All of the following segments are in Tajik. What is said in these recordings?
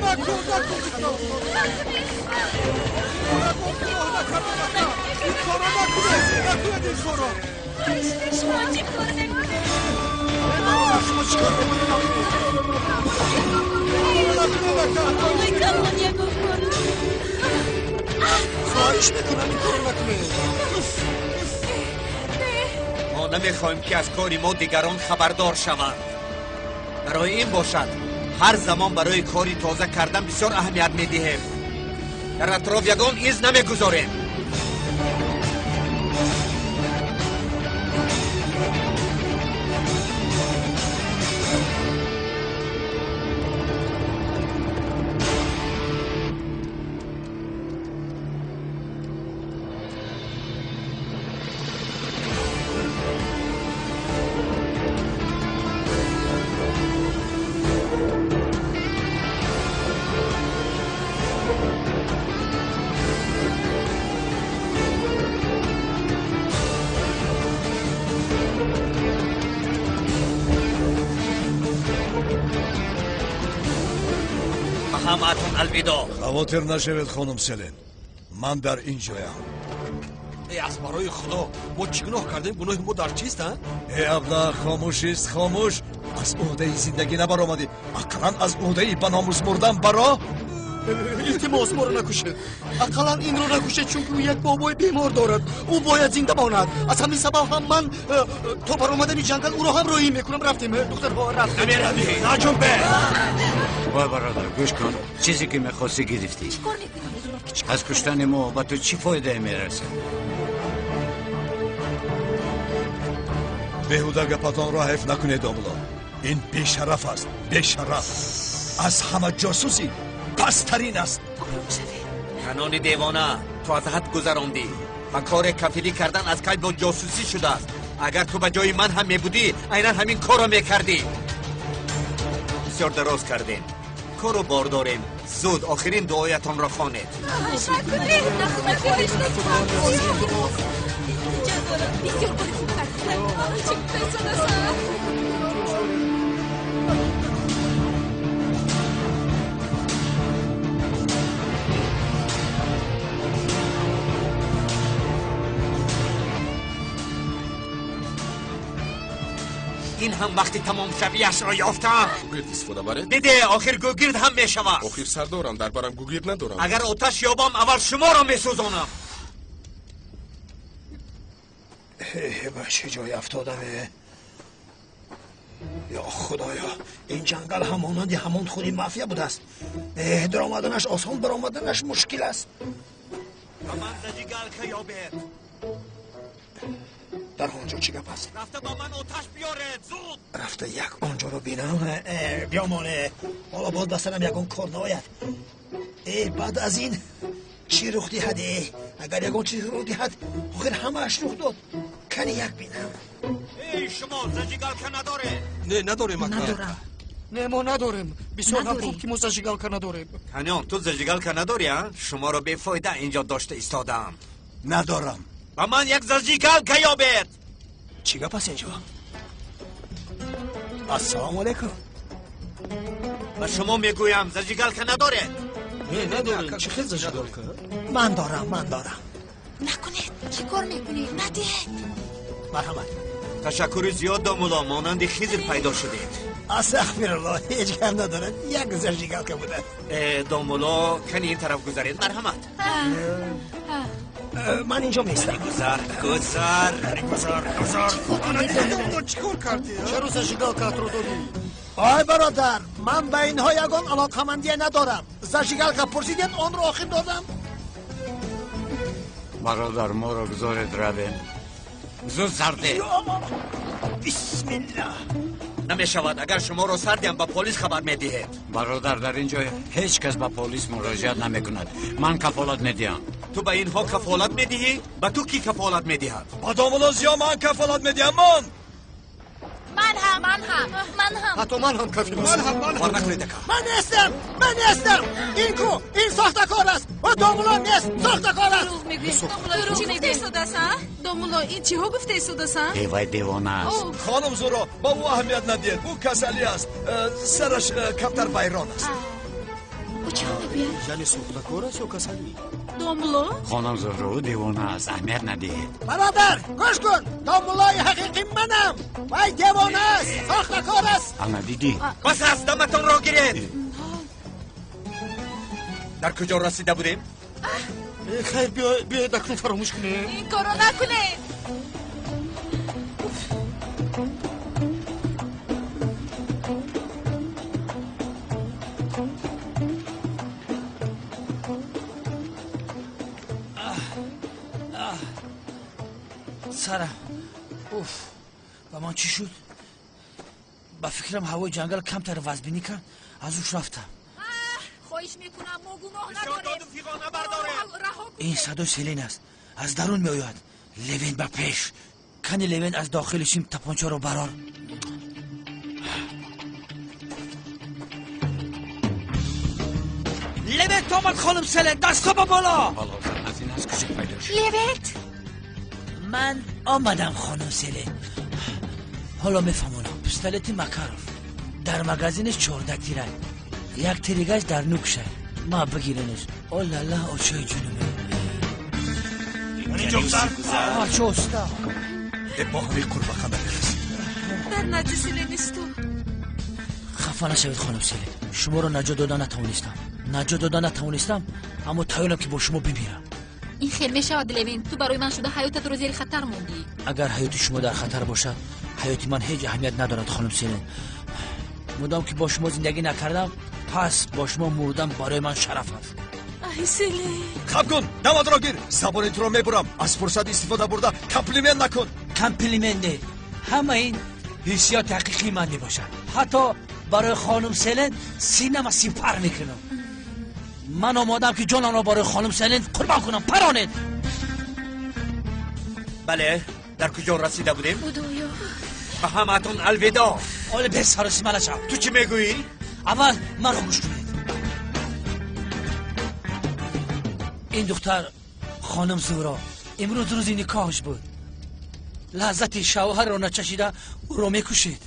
Накун, накун, накун. Ин корро накунед, накунед ин корро. Шумо чӣ кор мекунед? Шумо чӣ кор мекунед? Накунед, ака. Ой, калон ягон кор. Хоҳиш мекунам, ин корро накунед. Мо намехоҳем, ки аз кори мо дигарон хабардор шаванд. Барои ин бошад, ҳар замон барои кори тоза кардан бисёр аҳамият медиҳем. Дар атроф ягон из намегузорем. Ҳамаатон алвидо. Хавотир нашавед, хонум Селен, ман дар ин ҷоям. Э, аз барои Худо, мо чӣ гуноҳ кардем? Гуноҳи мо дар чист, а? Э, абла, хомӯшист, хомӯш. Аз уҳдаи зиндагӣ набаромадӣ, ақаллан аз уҳдаи ба номус мурдан баро. Илтимос, моро накушед. Ақаллан инро накушед, чунки ӯ як бобои бемор дорад. Ӯ бояд зинда монад. Аз ҳамин сабаб ҳам ман то баромадани ҷангал ӯро ҳамроҳӣ мекунам. Рафтем, духтарҳо, рафтем. Намеравӣ. Наҷунбе. Вой, бародар, гӯш кун. Чизе ки мехости, гирифтӣ. Чӣ кор мекунӣ? Аз куштани мо ба ту чӣ фоидае мерасад? Беҳуда гапатонро ҳайф накунед, домуло. Ин бешараф аст, бешараф. Аз ҳама ҷосуси пасттарин аст. Ором шавед. Канони девона, ту аз ҳад гузарондӣ. Ба кори кафилӣ кардан аз кай бо ҷосусӣ шудааст? Агар ту ба ҷои ман ҳам мебудӣ, айнан ҳамин корро мекардӣ. Бисёр дароз кардем. Кору бор дорем. Зуд охирин дуоятонро хонед. Накунед, накунед. Илтиҷо дорам. Бисёр кори хуб кардед. Чӣ гуфтаистодасан? Ин ҳам вақти тамомшавиашро ёфтам. Гугирд истифода баред. Диде, охир гугирд ҳам мешавад. Охир сардорам, дар барам гугирд надорам. Агар оташ ёбам, аввал шуморо месӯзонам. Ба чӣ ҷой афтодам? Ё Худоё, ин ҷангал ҳам монанди ҳамон худи мафия будааст. Даромаданаш осон, баромаданаш мушкил аст. Ба ман зажигалка ёбед. Дар он ҷо чӣ гап аст? Рафта ба ман оташ биёред, зуд. Рафта як он ҷоро бинам. Биёмоне, ҳоло боз ба сарам ягон кор наояд. Баъд аз ин чӣ рух диҳад? Агар ягон чиз рух диҳад, охир ҳамааш рух дод. Кани як бинам. Эй, шумо зажигалка надоред? Не, надорем, ака. Надорам. Не, мо надорем. Бисёр ҳам Надорем. хуб, ки мо зажигалка надорем. Канён, ту зажигалка надорӣ, а? Шуморо бефоида инҷо дошта истодаам. Надорам. Ба ман як зажигалка ёбед. Чӣ гап аст инҷо? Ассалому алайкум. Ба шумо мегӯям, зажигалка надоред? Не, надорем. Чӣ хел зажигалка? Ман дорам, ман дорам. Накунед. Чӣ кор мекунед? Надиҳед. Марҳамат. Ташаккури зиёд, домуло, монанди Хизр пайдо шудед. Астағфирулло, ҳеҷ гап надорад. Як зажигалка будааст. Домуло, кани ин тараф гузаред, марҳамат. Ман инҷо меистам. Гузар, гузар. Гузар, гузар. Чӣ кор кардӣ? Чаро зажигалкаатро додӣ? Ой, бародар, ман ба инҳо ягон алоқамандие надорам. Зажигалка пурсидед, онро охир додам. Бародар, моро гузоред равем. Зуд сарде. Бисмиллаҳ. Намешавад, агар шуморо сардиам, ба полис хабар медиҳед. Бародар, дар ин ҷой ҳеҷ кас ба полис муроҷиат намекунад. Ман кафолат медиҳам. Ту ба инҳо кафолат медиҳӣ? Ба ту кӣ кафолат медиҳад? Ба домуло Зиё ман кафолат медиҳам, ман. Ман ҳам, ман ҳам, ман ҳам. Ҳатто ман ҳам кафил Ман ҳам, ман Кор ҳам. накунед, ака. Ман нестам, ман нестам. Ин ку, ин сохтакор аст. О, домуло нест, сохтакор аст. Дурӯғ мегӯед. Домуло, чӣ гуфтаистодасан? Домуло, ин чиҳо гуфтаистодасан? Э, вай девона аст. Хонум Зуро, ба ӯ аҳамият надиҳед. Ӯ касалӣ аст. Сараш камтар вайрон аст. мегӯяд. Яъне сохтакор аст ё касалӣ? Домулло? Хонум Зуҳро девона аст, аҳамият надиҳед. Бародар, гӯш кун, домуллои ҳақиқӣ манам. Вай девона аст, сохтакор аст. Ана дидӣ? Бас аст, даматонро гиред. Дар куҷо расида будем? Хайр, биёед акнун фаромӯш кунем. Ин корро накунед. Сарам, уф, ба ман чӣ шуд? Ба фикрам ҳавои ҷангал камтар вазбинӣ кард, аз ҳуш рафтам. Хоҳиш мекунам, мо гуноҳ надорем. Ин садои Селин аст, аз дарун меояд. Левин ба пеш. Кани Левин аз дохили шим тапончаро барор. Левин омад, хонум Селин, дастҳо ба боло. Балозан аз ин аз куҷо пайдо шуд? Левин! Ман омадам, хонум Селин. Ҳоло мефаҳмонам. Пистолети Макаров дар магазинаш 14 тира, як тиригаш дар нукша. Ма бигиренаш. О лала, очои ҷунуме. Чо уста? Бо ҳамин қурбақа намерасӣ. Дар наҷи Селин исто. Хафа нашавед, хонум Селин. Шуморо наҷот дода натавонистам. Наҷот дода натавонистам, аммо тайёрам ки бо шумо бимирам. Ин хел мешавад, Левин. Ту барои ман шуда ҳаётатро зери хатар мондӣ. Агар ҳаёти шумо дар хатар бошад, ҳаёти ман ҳеҷ аҳамият надорад, хонум Селин. Мудом ки бо шумо зиндагӣ накардам, пас бо шумо мурдан барои ман шараф аст. Ай Селин! Хаб кун, даматро гир, забони туро мебурам. Аз фурсат истифода бурда комплимент накун. Комплимент не, ҳама ин ҳиссиёти ҳақиқии ман мебошад. Ҳатто барои хонум Селин синама сипар мекунам. Ман омодам ки ҷонамро барои хонум Селин қурбон кунам. Паронед. Бале, дар куҷо расида будем? Худоё, ба ҳамаатон алвидоъ. Оли бесаросима нашав. Ту чӣ мегӯӣ? Аввал маро гӯш кунед. Ин духтар хонум Зуҳро имрӯз рӯзи никоҳаш буд. Лаззати шавҳарро начашида ӯро мекушед.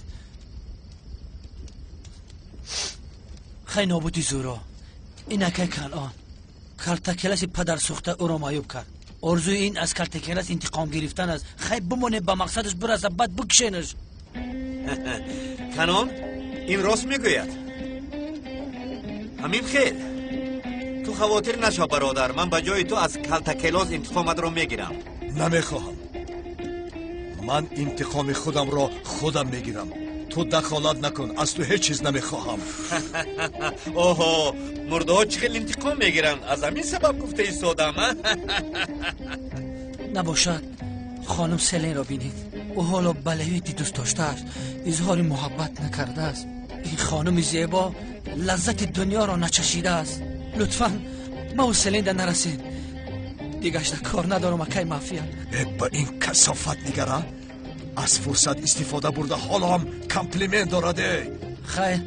Хай нобуди Зуҳро. Ин акай Канъон калтакеласи падарсӯхта ӯро маъюб кард. Орзуи ин аз калтакелас интиқом гирифтан аст. Хай бимонед, ба мақсадаш бираса, баъд бикушенаш. Канъон ин рост мегӯяд. Ҳамин хел. Ту хавотир нашав, бародар. Ман ба ҷои ту аз калтакелос интиқоматро мегирам. Намехоҳам. Ман интиқоми худамро худам мегирам. Ту дахолат накун, аз ту ҳеҷ чиз намехоҳам. Оҳо, мурдаҳо чӣ хел интиқом мегиранд? Аз ҳамин сабаб гуфта истодам. Набошад, хонум Селинро бинед. Ӯ ҳоло ба Левинти дӯст доштааст, изҳори муҳаббат накардааст. Ин хонуми зебо лаззати дунёро начашидааст. Лутфан маву Селинда нарасед. Дигашта кор надорам, акай мафия. Ба ин касофат нигара. Аз фурсат истифода бурда ҳоло ҳам комплимент дорад. Хайр,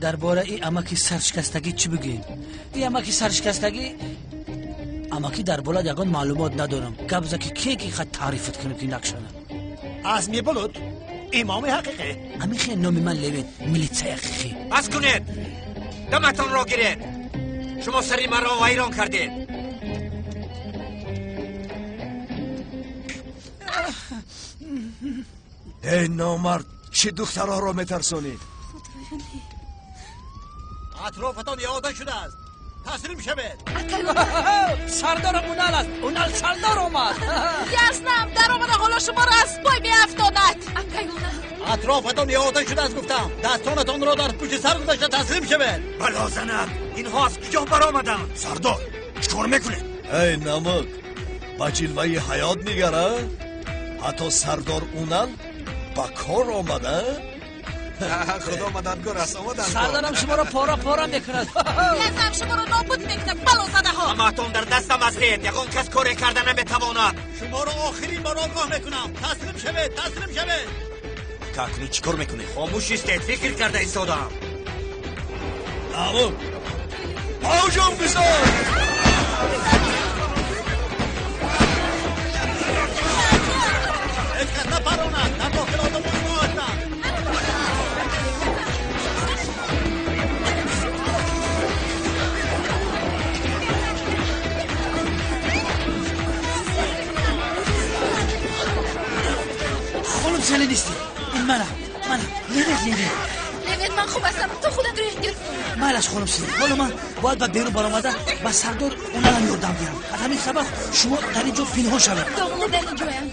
дар бораи амаки саршикастагӣ чӣ бигӯем? И амаки саршикастагӣ, амаки дар бораи ягон маълумот надорам. Гап за ки ке ки хат таърифат кунем ки накшанам. Аз мебулуд имоми ҳақиқӣ. Ҳамин хел номи ман Левин, милитсияи ҳақиқӣ. Бас кунед, даматонро гиред. Шумо сари маро вайрон кардед. Эй номард, чӣ духтароро метарсонӣ? Атрофатон иода шудааст. Таслим шавед. Сардорам Унал аст. Унал сардор омад. Яснам, даромада ҳоло шуморо аз пой меафтонад. Акай Унал. Атрофатон иода шудааст гуфтам. Дастонатонро дар пушти сар гузошта таслим шавед. Балозанак, инҳо аз куҷо баромаданд? Сардор, чӣ кор мекунед? Эй намак, ба ҷилваи ҳаёт нигара. Ҳатто сардор Унал ба кор омада. Худо мададгор аст, омадан. Сардарам шуморо пора пора мекунад. Язнам шуморо нобуд мекунад, балозадаҳо. Ҳамаатон дар дастам ҳастед. Ягон кас коре карда наметавонад. Шуморо охирин бор огоҳ мекунам. Таслим шавед, таслим шавед. Акнун чӣ кор мекунед? Хомӯш истед, фикр карда истодам. Намук, ҳуҷум бизор. Ҳеҷ кас напаронад. Дар дохил одамони мо ҳастанд. Селен нестӣ. Ин манам, манам. Левен, Левен. Левен, ман хуб ҳастам. Ту худатро эҳтиёт кун. Майлаш, хонум Селен. Ҳоло ман бояд ба берун баромада ба сардор Уналам ёрдам диҳам. Аз ҳамин сабаб шумо дар ин ҷо пинҳон шавед. Домулло дар ин ҷоям.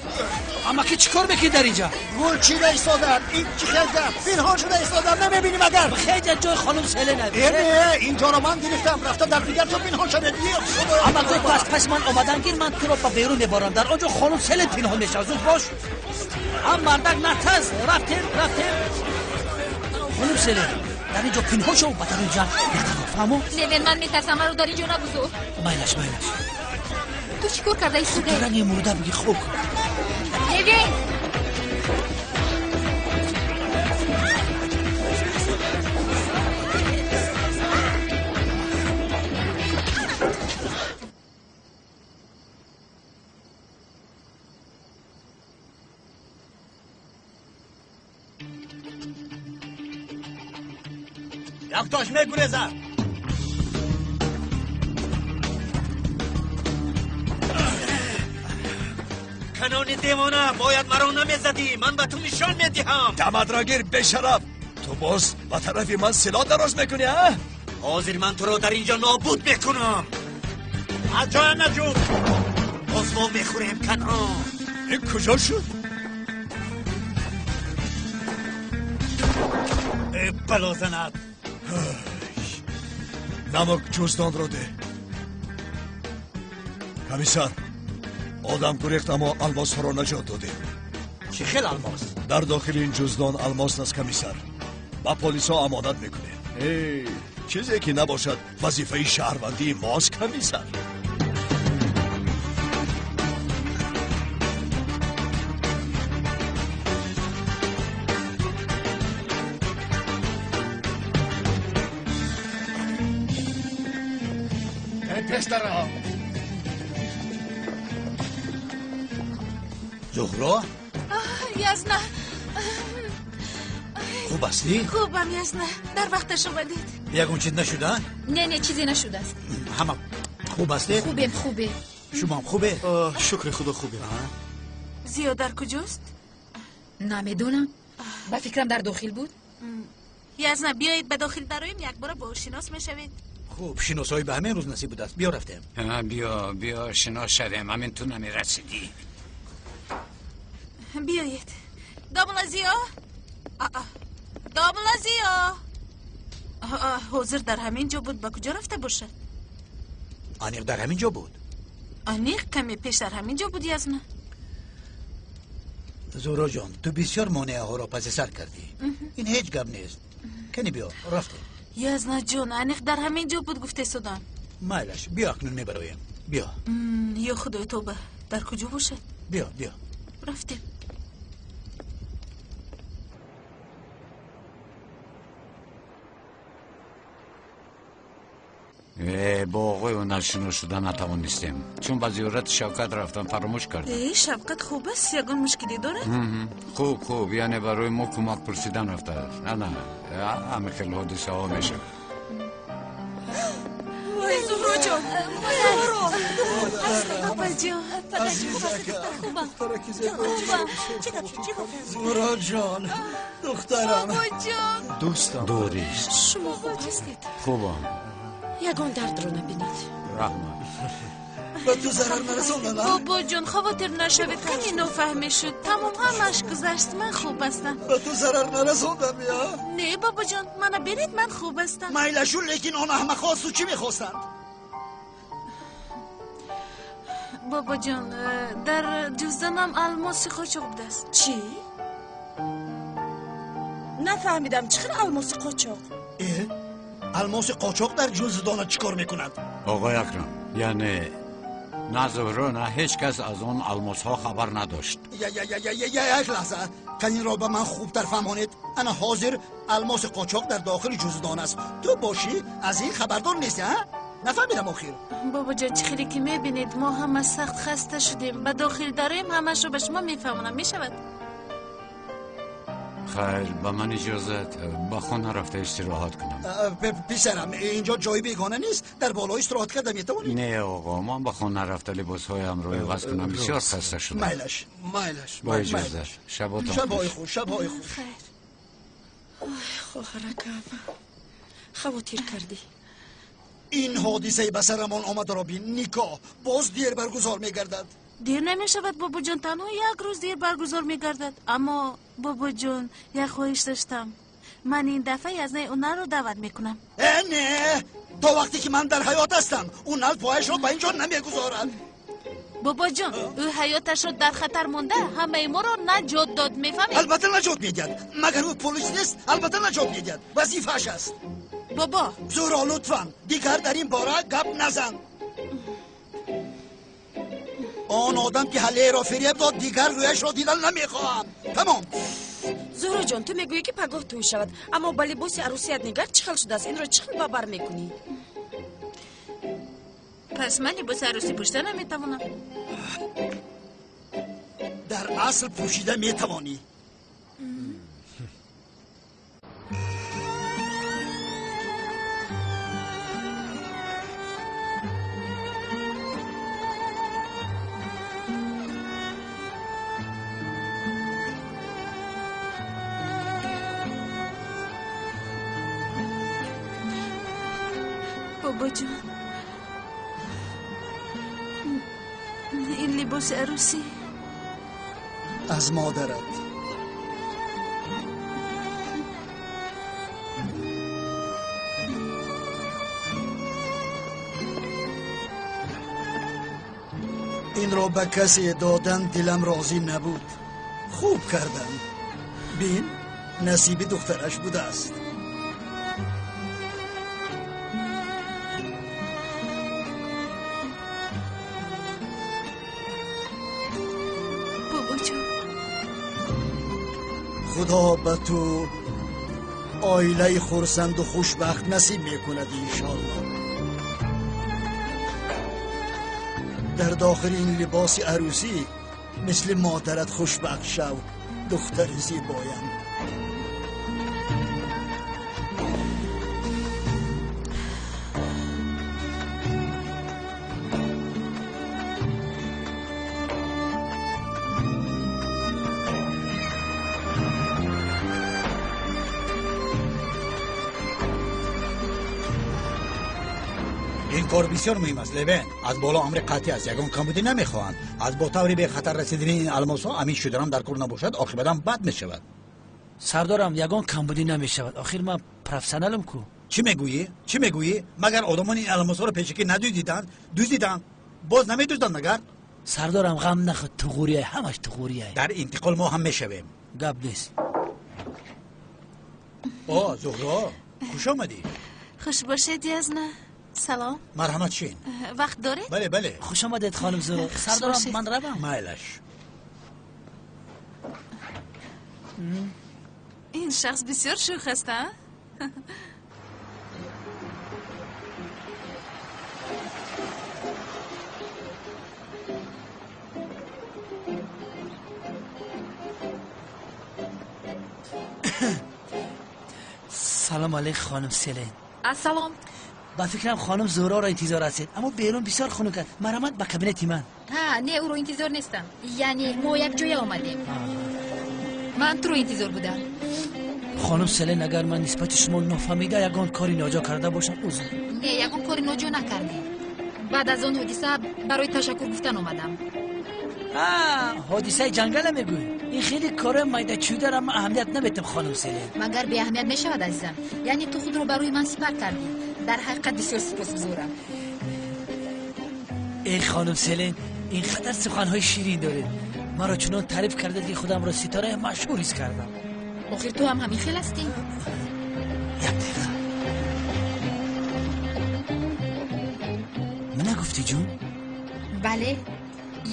Амаки чӣ кор мекунӣ дар ин ҷо? Гул чида истодам. Ин чӣ хел гап? Пинҳон шуда истодам, намебинӣ магар? Хел дар ҷои хонум Селен. Э, ин ҷоро ман гирифтам. Рафта дар дигар ҷо пинҳон шавед. Е, Худоё. Амак зуд пас пас ман омадан гир, ман туро ба берун мебарам. Дар он ҷо хонум Селен пинҳон мешавад. Зуд бош. Ам мардак натаз. Рафтем, рафтем. Хонум Селен, дар ин ҷо пинҳон шав, ба дарун ҷанг натаро. Фаҳмо? Левен, ман метарсам, маро дар ин ҷо нагузор. Майлаш, майлаш. Ту чӣ кор карда истодаӣ? Ранги мурда буги хок. Левен! Яктош мегурезад. Канони девона, бояд маро намезадӣ. Ман ба ту нишон медиҳам. Даматро гир, бешараф. Ту боз ба тарафи ман силоҳ дароз мекунӣ, а? Ҳозир ман туро дар ин ҷо нобуд мекунам. Аз ҷоям наҷун. Боз мо мехӯрем, канон. Ин куҷо шуд? Э, бало занад. Намак, ҷуздонро деҳ. Комиссар, одам гурехт, аммо алмосҳоро наҷот додем. Чӣ хел алмос? Дар дохили ин ҷуздон алмос аст, комиссар. Ба полисҳо амонат мекунем. Э, чизе ки набошад, вазифаи шаҳрвандии мост, комиссар. Зуҳро? Язна. Хуб ҳастӣ? Хубам, Язна. Дар вақташ омадед. Ягон чиз нашуда? Не, не, чизе нашудааст. Ҳама хуб ҳастед? Хубем, хубем. Шумоам хубе? Шукри Худо, хубем. Зиё дар куҷост? Намедонам. Ба фикрам дар дохил буд. Язна, биёед ба дохил дароем, якбора бо ӯ шинос мешавед. Хуб, шиносоӣ ба ҳамин рӯз насиб будааст. Биё рафтем. Биё, биё шинос шавем. Ҳамин ту намерасидӣ. Биёед. Домла Зиё? Домла Зиё? Ҳозир дар ҳамин ҷо буд, ба куҷо рафта бошад? Аниқ дар ҳамин ҷо буд. Аниқ каме пеш дар ҳамин ҷо буд, Язна. Зуҳро ҷон, ту бисёр монеаҳоро паси сар кардӣ. Ин ҳеҷ гап нест. Кани биё, рафтем. Язна ҷон, аниқ дар ҳамин ҷо буд, гуфте судам. Майлаш, биё акнун мебароем. Биё. Ё Худои тоба, дар куҷо бошад? Биё, биё. Рафтем. Э, бо оғои Унал шинос шуда натавонистем, чун ба зиёрати Шавкат рафтам, фаромӯш кардам. Э, Шавкат хуб аст? Ягон мушкилӣ дорад? Хуб, хуб, яъне барои мо кӯмак пурсидан рафтааст. Ана, ҳамин хел ҳодисаҳо мешавад. Вой, Зуҳроҷон! Зуҳро! Апаҷон, хубам. Зуҳроҷон, духтарам. Бобоҷон! Дӯстам. Дурист. Шумо хуб ҳастед? Хубам. Ягон дардро набинед. Раҳмат. Ба ту зарар нарасондам, а? Бобоҷон, хавотир нашавед, каме нофаҳмӣ шуд. Тамом, ҳамааш гузашт, ман хуб ҳастам. Ба ту зарар нарасондам, я? Не, бобоҷон, мана бинед, ман хуб ҳастам. Майлашу, лекин он аҳмақҳо аз ту чӣ мехостанд? Бобоҷон, дар ҷуздонам алмоси қочоқ будааст. Чӣ? Нафаҳмидам, чӣ хел алмоси қочоқ? Э, алмоси қочоқ дар ҷуздона чӣ кор мекунад? Оғои Акрам, яъне на Зуҳро, на ҳеҷ кас аз он алмосҳо хабар надошт. Як лаҳза, канинро ба ман хубтар фаҳмонед. Ана ҳозир алмоси қочоқ дар дохили ҷуздон аст. Ту бошӣ аз ин хабардор нестӣ, а? Нафаҳмидам охир. Бобоҷон, чӣ хеле ки мебинед, мо ҳама сахт хаста шудем. Ба дохил дароем, ҳамашро ба шумо мефаҳмонам, мешавад? Хайр, ба ман иҷозат, ба хона рафта истироҳат кунам. Писарам, инҷо ҷои бегона нест, дар боло истироҳат карда метавонӣ. Не оғо, ман ба хона рафта либосҳоямро иваз кунам, бисёр хаста шудам. Майлаш, майлаш. Бо иҷозат, шаботон шабҳои хуш, шабҳои хуш. Хайр. Ой, хоҳаракам, хавотир кардӣ. Ин ҳодисаи ба сарамон омадаро бин, никоҳ боз дер баргузор мегардад. Дер намешавад, бобоҷон, танҳо як рӯз дер баргузор мегардад. Аммо бобоҷон, як хоҳиш доштам. Ман ин дафъа Язнаи Уналро даъват мекунам. Э, не, то вақте ки ман дар ҳаёт ҳастам, Унал пояшро ба ин ҷо намегузорад. Бобоҷон, ӯ ҳаёташро дар хатар монда, ҳамаи моро наҷот дод, мефаҳмед? Албатта наҷот медиҳад. Магар ӯ полис нест? Албатта наҷот медиҳад. Вазифааш аст. Бобо. Зуро, лутфан, дигар дар ин бора гап назан. Он одам ки ҳалеро фиреб дод, дигар рӯяшро дидан намехоҳам. Тамом. Зуҳроҷон, ту мегӯӣ ки пагоҳ тӯй шавад, аммо ба либоси арӯсият нигар чӣ хел шудааст? Инро чӣ хел ба бар мекунӣ? Пас ман либоси арӯсӣ пӯшида наметавонам. Дар асл пӯшида метавонӣ. Бобоҷон, ин либоси арӯсӣ аз модарат. Инро ба касе додан дилам розӣ набуд. Хуб кардам. Бин, насиби духтараш будааст. Худо ба ту оилаи хурсанду хушбахт насиб мекунад, иншоалло. Дар дохили ин либоси арӯсӣ мисли модарат хушбахт шав, духтари зебоям. Ин кор бисёр муҳим аст, Левен. Аз боло амри қатъӣ аст, ягон камбудӣ намехоҳанд. Аз бо таври бехатар расидани ин алмосҳо амин шуданам дар кор набошад, оқибатам бад мешавад. Сардорам, ягон камбудӣ намешавад. Охир ман профессионалам ку. Чӣ мегӯӣ? Чӣ мегӯӣ? Магар одамон ин алмосҳоро пешакӣ надуздиданд? Дуздиданд. Боз намедузданд магар? Сардорам, ғам нахӯр, туғурия, ҳамаш туғурия. Дар интиқол мо ҳам мешавем. Гап нест. О, Зуҳро, хуш омадӣ. Хуш бошед, Язна. Салом. Марҳамат, шин. Вақт доред? Бале, бале. Хуш омадед, хоним Зуҳро. Сардорам, ман равам. Майлаш. Ин шахс бисёр шӯх аст, а? Салом алейк, хоним Селен. Ассалом. Ба фикрам хоним Зуҳроро интизор ҳастед, аммо берун бисёр хунук аст. Марҳамат ба кабинети ман. Ҳа, не, ӯро интизор нестам. Яъне мо якҷоя омадем. Ман туро интизор будам. Хоним Селен, агар ман нисбати шумо нофаҳмида ягон кори ноҷо карда бошам, узр. Не, ягон кори ноҷо накардӣ. Баъд аз он ҳодиса барои ташаккур гуфтан омадам. Ҳодисаи ҷангала мегӯӣ? Ин хеле кори майдачӯдара ман аҳамият наметам, хоним Селен. Магар беаҳамият мешавад, азизам? Яъне ту худро барои ман сипар кардӣ. Дар ҳақиқат бисёр сипосгузорам. Эй хоним Селен, ин қадар суханҳои ширин доред. Маро чунон таъриф кардед, ки худамро ситораи машҳур ҳис кардам. Охир ту ҳам ҳамин хел ҳастӣ. Як дақиқа. Ман нагуфтӣ, ҷон? Бале,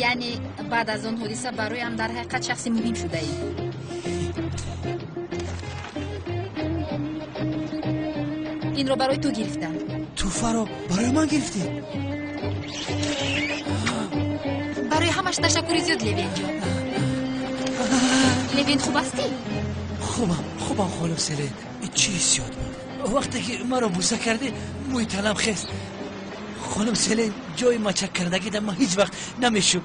яъне баъд аз он ҳодиса бароям дар ҳақиқат шахси муҳим шудаӣ. Инро барои ту гирифтам. Тӯҳфаро барои ман гирифтӣ? Барои ҳамаш ташаккури зиёд, Левенҷон. Левен, хуб ҳастӣ? Хубам, хубам хонум Селен. Чӣ ҳиссиёт буд? Вақте ки маро буса кардӣ, мӯи танам хест. Хонум Селен, ҷои мачак кардагида ман ҳеҷ вақт намешуб.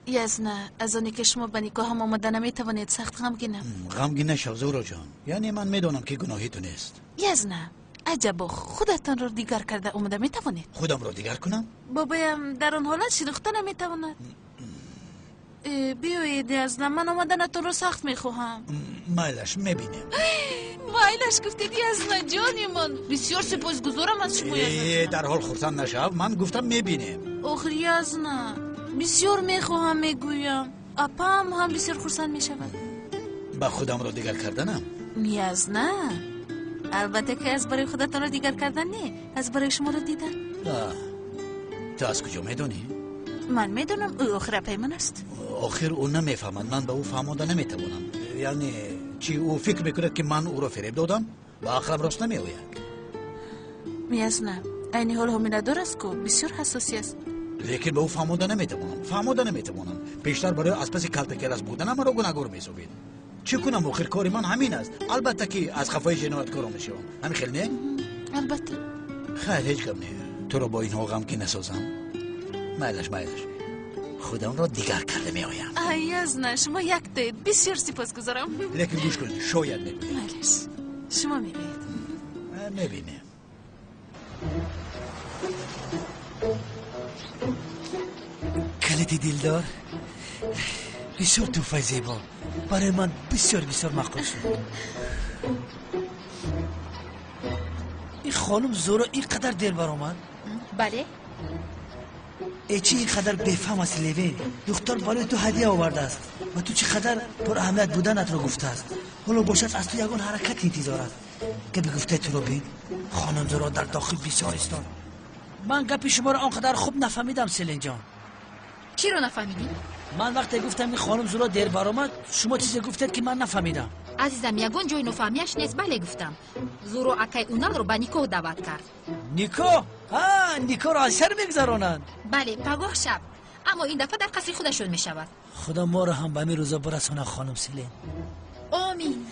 Язна, аз оне ки шумо ба никоҳам омода наметавонед, сахт ғамгинам. Ғамгин нашав, Зуроҷон. Яъне ман медонам ки гуноҳи ту нест. Язна, аҷабо, худатонро дигар карда омода метавонед? Худамро дигар кунам? Бобоям дар он ҳолат шинохта наметавонад. Биёед, Язна, ман омаданатонро сахт мехоҳам. Майлаш, мебинем. Майлаш гуфтед, Язна ҷони ман. Бисёр сипосгузорам аз шумо, Язна. Дар ҳол хурсанд нашав, ман гуфтам мебинем. Охир, Язна, бисёр мехоҳам, мегӯям. Апам ҳам бисёр хурсанд мешавад. Ба худамро дигар карданам? Язна, албатта ки аз барои худатонро дигар кардан не, аз барои шуморо дидан. Ту аз куҷо медонӣ? Ман медонам, ӯ охир апаи ман аст. Охир ӯ намефаҳмад, ман ба ӯ фаҳмонда наметавонам. Яъне чӣ, ӯ фикр мекунад ки ман ӯро фиреб додам? Ба ақлам рост намеояд. Язна, айни ҳол ҳомиладор аст ку, бисёр ҳассосӣ аст. Лекин ба ӯ фаҳмонда наметавонам, фаҳмонда наметавонам. Пештар барои аз паси калтакерас буданам маро гунаҳгор меҳисобид. Чӣ кунам, охир кори ман ҳамин аст. Албатта ки аз хафои ҷинояткоро мешавам. Ҳамин хел не? Албатта. Хайр, ҳеҷ гап не. Туро бо инҳо ғамгин насозам. Майлаш, майлаш, худамро дигар карда меоям. Ай, Язна, шумо яктоед. Бисёр сипосгузорам. Лекин гӯш кун, шояд мегӯям. Майлаш, шумо мегӯед. Мебинем. Калити дилдор, бисёр тӯҳфаи зебо. Барои ман бисёр бисёр маъқул шуд. Ин хонум Зуро ин қадар дер баромад? Бале. Э, чӣ ин қадар бефаҳм ҳасти, Левин? Духтар барои ту ҳадия овардааст ва ту чӣ қадар пураҳамият буданатро гуфтааст. Ҳоло бошад аз ту ягон ҳаракат интизор аст. Гапи гуфтаи туро бин, хонум Зуро дар дохил бисёр истод. Ман гапи шуморо он қадар хуб нафаҳмидам, Селинҷон. Чиро нафаҳмидӣ? Ман вақте гуфтам ки хонум Зуро дер баромад, шумо чизе гуфтед ки ман нафаҳмидам. Азизам, ягон ҷои нофаҳмияш нест. Бале гуфтам. Зуро акай Уналро ба никоҳ даъват кард. Никоҳ? Ҳа, никоҳро аз сар мегузаронанд. Бале, пагоҳ шаб. Аммо ин дафъа дар қасри худашон мешавад. Худо моро ҳам ба ҳамин рӯза бирасонад, хонум Селин. Омин.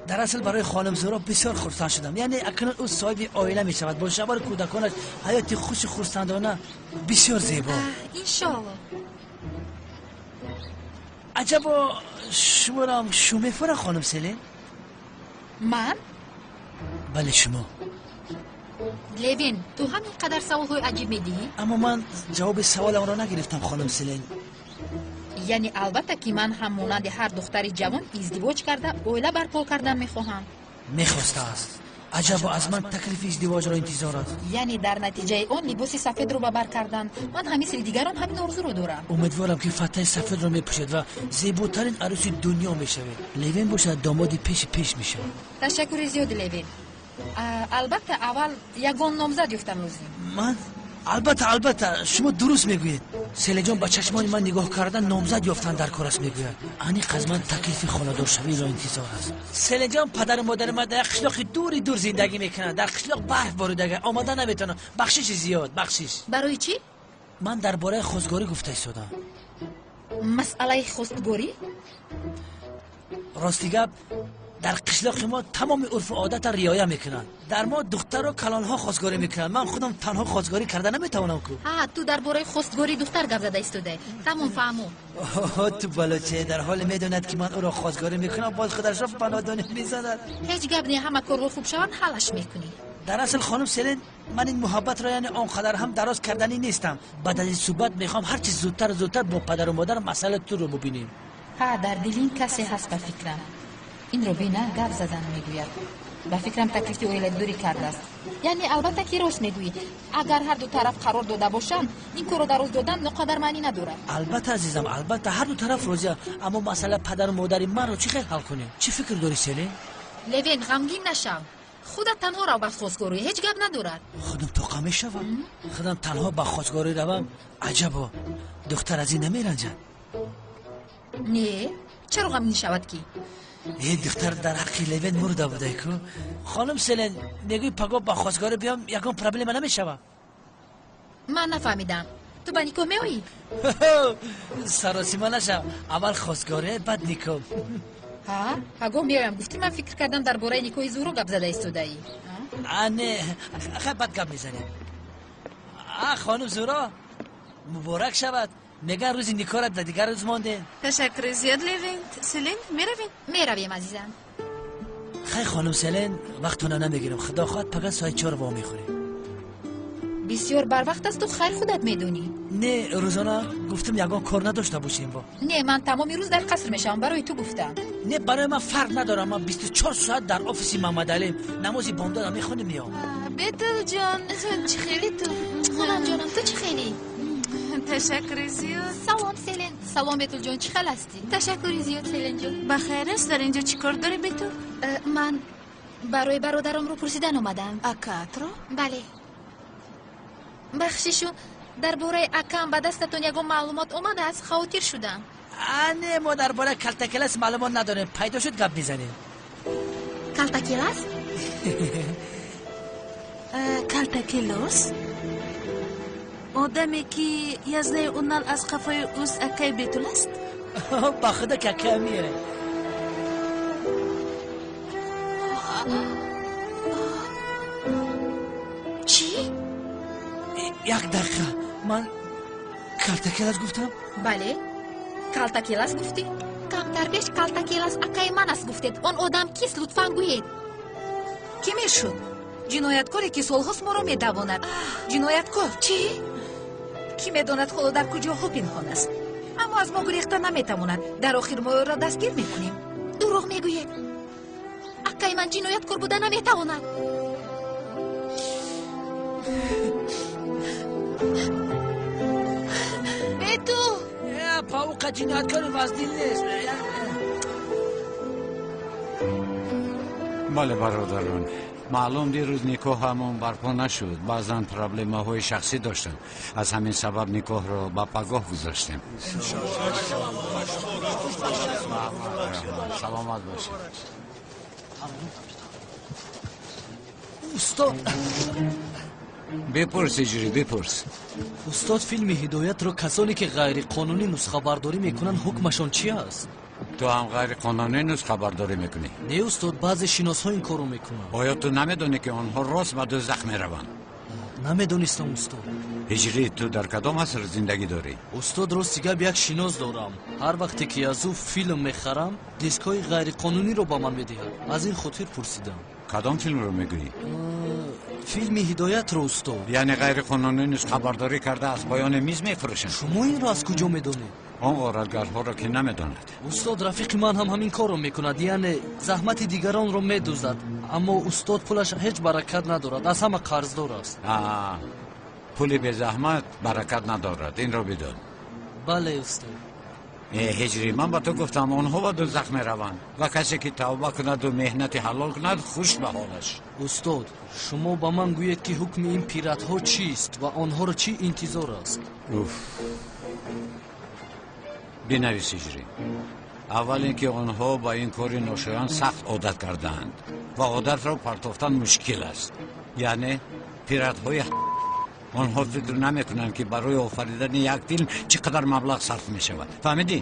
Дар асл барои хонум Зуро бисёр хурсанд шудам. Яъне акнун ӯ соҳиби оила мешавад, бо шавҳару кӯдаконаш ҳаёти хушу хурсандона бисёр зебо. Иншоалло. Аҷабо, шуморо шу мефурад, хонум Селин? Ман? Бале, шумо. Левин, ту ҳам ин қадар саволҳои аҷиб медиҳӣ? Аммо ман ҷавоби саволамро нагирифтам, хонум Селин. Яъне албатта ки ман ҳам монанди ҳар духтари ҷавон издивоҷ карда оила барпо кардан мехоҳам. Мехостааст. Аҷабо, аз ман таклифи издивоҷро интизор аст. Яъне дар натиҷаи он либоси сафедро ба бар кардан. Ман ҳам мисли дигарон ҳамин орзуро дорам. Умедворам ки фатаи сафедро мепӯшед ва зеботарин арӯси дунё мешавед. Левин бошад домоди пеши пеш мешавад. Ташаккури зиёд, Левин. Албатта аввал ягон номзад ёфтан лозим. Ман? Албатта, албатта, шумо дуруст мегӯед. Селинҷон ба чашмони ман нигоҳ карда номзад ёфтан дар кор аст мегӯяд. Аниқ аз ман таклифи хонадоршавиро интизор аст. Селинҷон, падару модари ман дар як қишлоқи дури дур зиндагӣ мекунанд. Дар қишлоқ барф боридага, омада наметавонам. Бахшиши зиёд, бахшиш. Барои чӣ? Ман дар бораи хостгорӣ гуфта истодам. Масъалаи хостгорӣ? Рости гап, дар қишлоқи мо тамоми урфу одатро риоя мекунанд. Дар мо духтару калонҳо хостгорӣ мекунанд. Ман худам танҳо хостгорӣ карда наметавонам ку. Ҳа, ту дар бораи хостгории духтар гап зада истодаӣ. Тамом, фаҳму. Ту балоче, дар ҳоле медонад ки ман ӯро хостгорӣ мекунам, боз худашро панодонӣ мезанад. Ҳеҷ гап не, ҳама корҳо хуб шаванд, ҳаллаш мекунӣ. Дар асл хонум Селин, ман ин муҳаббатро яъне он қадар ҳам дароз карданӣ нестам. Баъд аз ин суҳбат мехоҳам ҳарчи зудтару зудтар бо падару модар масъалаи туро бубинем. Ҳа, дар дили ин касе ҳаст ба фикрам. Инро бина гап задан мегӯяд. Ба фикрам таклифи оиладорӣ кардааст. Яъне албатта ки рост мегӯӣ. Агар ҳар ду тараф қарор дода бошанд, ин корро дароз додан ноқадар маънӣ надорад. Албатта азизам, албатта ҳар ду тараф розианд. Аммо масъала падару модари манро чӣ хел ҳал кунем? Чӣ фикр дорӣ, Селин? Левин, ғамгин нашав. Худат танҳо рав ба хостгорӣ, ҳеҷ гап надорад. Худам тоқа мешавам. Худам танҳо ба хостгорӣ равам. Аҷабо, духтар аз ин намеранҷад. Не, чаро ғамгин шавад ки? Э, духтар дар ҳаққи Левин мурда будай ку. Хонум Селин, мегӯй пагоҳ ба хостгорӣ биём, ягон проблема намешавад? Ман нафаҳмидам. Ту ба никоҳ меоӣ? Саросима нашав, аввал хостгорӣ, баъд никоҳ. Ҳа, пагоҳ меоям гуфтӣ, ман фикр кардам дар бораи никоҳи Зуҳро гап зада истодаӣ. Не, хай, баъд гап мезанем. А, хонум Зуҳро, муборак шавад. Меган, рӯзи никоҳра дар дигар рӯз мондем. Ташаккури зиёд, Левент. Селин, меравем? Меравем, азизам. Хай, хонум Селен, вақтона намегирам. Худо хоҳад, пага соати 4 во мехӯрем. Бисёр барвақт аст, ту хайр худат медонӣ. Не, рӯзона гуфтам, ягон кор надошта бошем во. Не, ман тамоми рӯз дар қаср мешавам, барои ту гуфтам. Не, барои ман фарқ надорам, ман 24 соат дар офиси Мамадалим. Намози бомдода мехонем, меом. Бетулҷон, чӣ хели ту? Хулам, ҷонам, ту чӣ хели? Ташаккури зиёд. Салом, Селен. Салом, Бетулҷон, чӣ хел ҳастӣ? Ташаккури зиёд, Селенҷон. Ба хайр аст? Дар инҷо чӣ кор дорӣ, Бетул? Ман барои бародарамро пурсидан омадам. Акаатро? Бале. Бахшишу, дар бораи акам ба дастатон ягон маълумот омадааст? Хавотир шудам. А, не, мо дар бораи Калтакелас маълумот надорем. Пайдо шуд, гап мезанем. Калтакелас? Калтакелос одаме, ки Язнаи Унал аз қафои ӯст, акаи Бетул аст? Ба худо, ки акаамие. Чӣ? Як дақиқа, ман Калтакелас гуфтам? Бале, Калтакелас гуфтӣ. Камтар пеш Калтакелас акаи ман аст гуфтед. Он одам кист, лутфан гӯед. Кӣ мешуд? Ҷинояткоре, ки солҳост моро медавонад. Ҷинояткор. Чӣ? Кӣ медонад, ҳоло дар куҷоҳо пинҳон аст, аммо аз мо гурехта наметавонад. Дар охир мо ӯро дастгир мекунем. Дурӯғ мегӯед! Акаи ман ҷинояткор буда наметавонад. Бетул! Па, уқа ҷинояткори вазнин нест. Бале, бародарон, маълум, дирӯз никоҳамон барпо нашуд. Баъзан проблемаҳои шахсӣ доштам, аз ҳамин сабаб никоҳро ба пагоҳ гузоштем. Саломат бошед. Устод. Бипурс, Иҷрӣ, бипурс. Устод, филми Ҳидоятро касоне ки ғайриқонунӣ нусхабардорӣ мекунанд, ҳукмашон чи аст? Ту ҳам ғайриқонунӣ нусхабардорӣ мекунӣ? Не, устод, баъзе шиносҳо ин корро мекунанд. Оё ту намедонӣ, ки онҳо рост ба дӯзах мераванд? Намедонистам, устод. Ҳиҷрӣ, ту дар кадом аср зиндагӣ дорӣ? Устод, рости гап, як шинос дорам. Ҳар вақте ки аз ӯ филм мехарам, дискҳои ғайриқонуниро ба ман медиҳад. Аз ин хотир пурсидам. Кадом филмро мегӯӣ? Филми Ҳидоятро, устод. Яъне ғайриқонунӣ нусхабардорӣ карда, аз поёни миз мефурӯшанд? Шумо инро аз куҷо медонед? Он ғоратгарҳоро ки намедонад? Устод, рафиқи ман ҳам ҳамин корро мекунад, яъне заҳмати дигаронро медуздад. Аммо, устод, пулаш ҳеҷ баракат надорад, аз ҳама қарздор аст. Пули безаҳмат баракат надорад, инро бидон. Бале, устод. Э, Ҳиҷрӣ, ман ба ту гуфтам, онҳо ба дӯзах мераванд ва касе ки тавба кунаду меҳнати ҳалол кунад, хуш ба ҳолаш. Устод, шумо ба ман гӯед, ки ҳукми ин пиратҳо чист ва онҳоро чӣ интизор аст? Уф, бинавис, Ҳиҷрӣ. Аввал ин ки онҳо ба ин кори ношоян сахт одат кардаанд ва одатро партофтан мушкил аст, яъне пиратҳои. Онҳо фикр намекунанд, ки барои офаридани як филм чӣ қадар маблағ сарф мешавад. Фаҳмидӣ?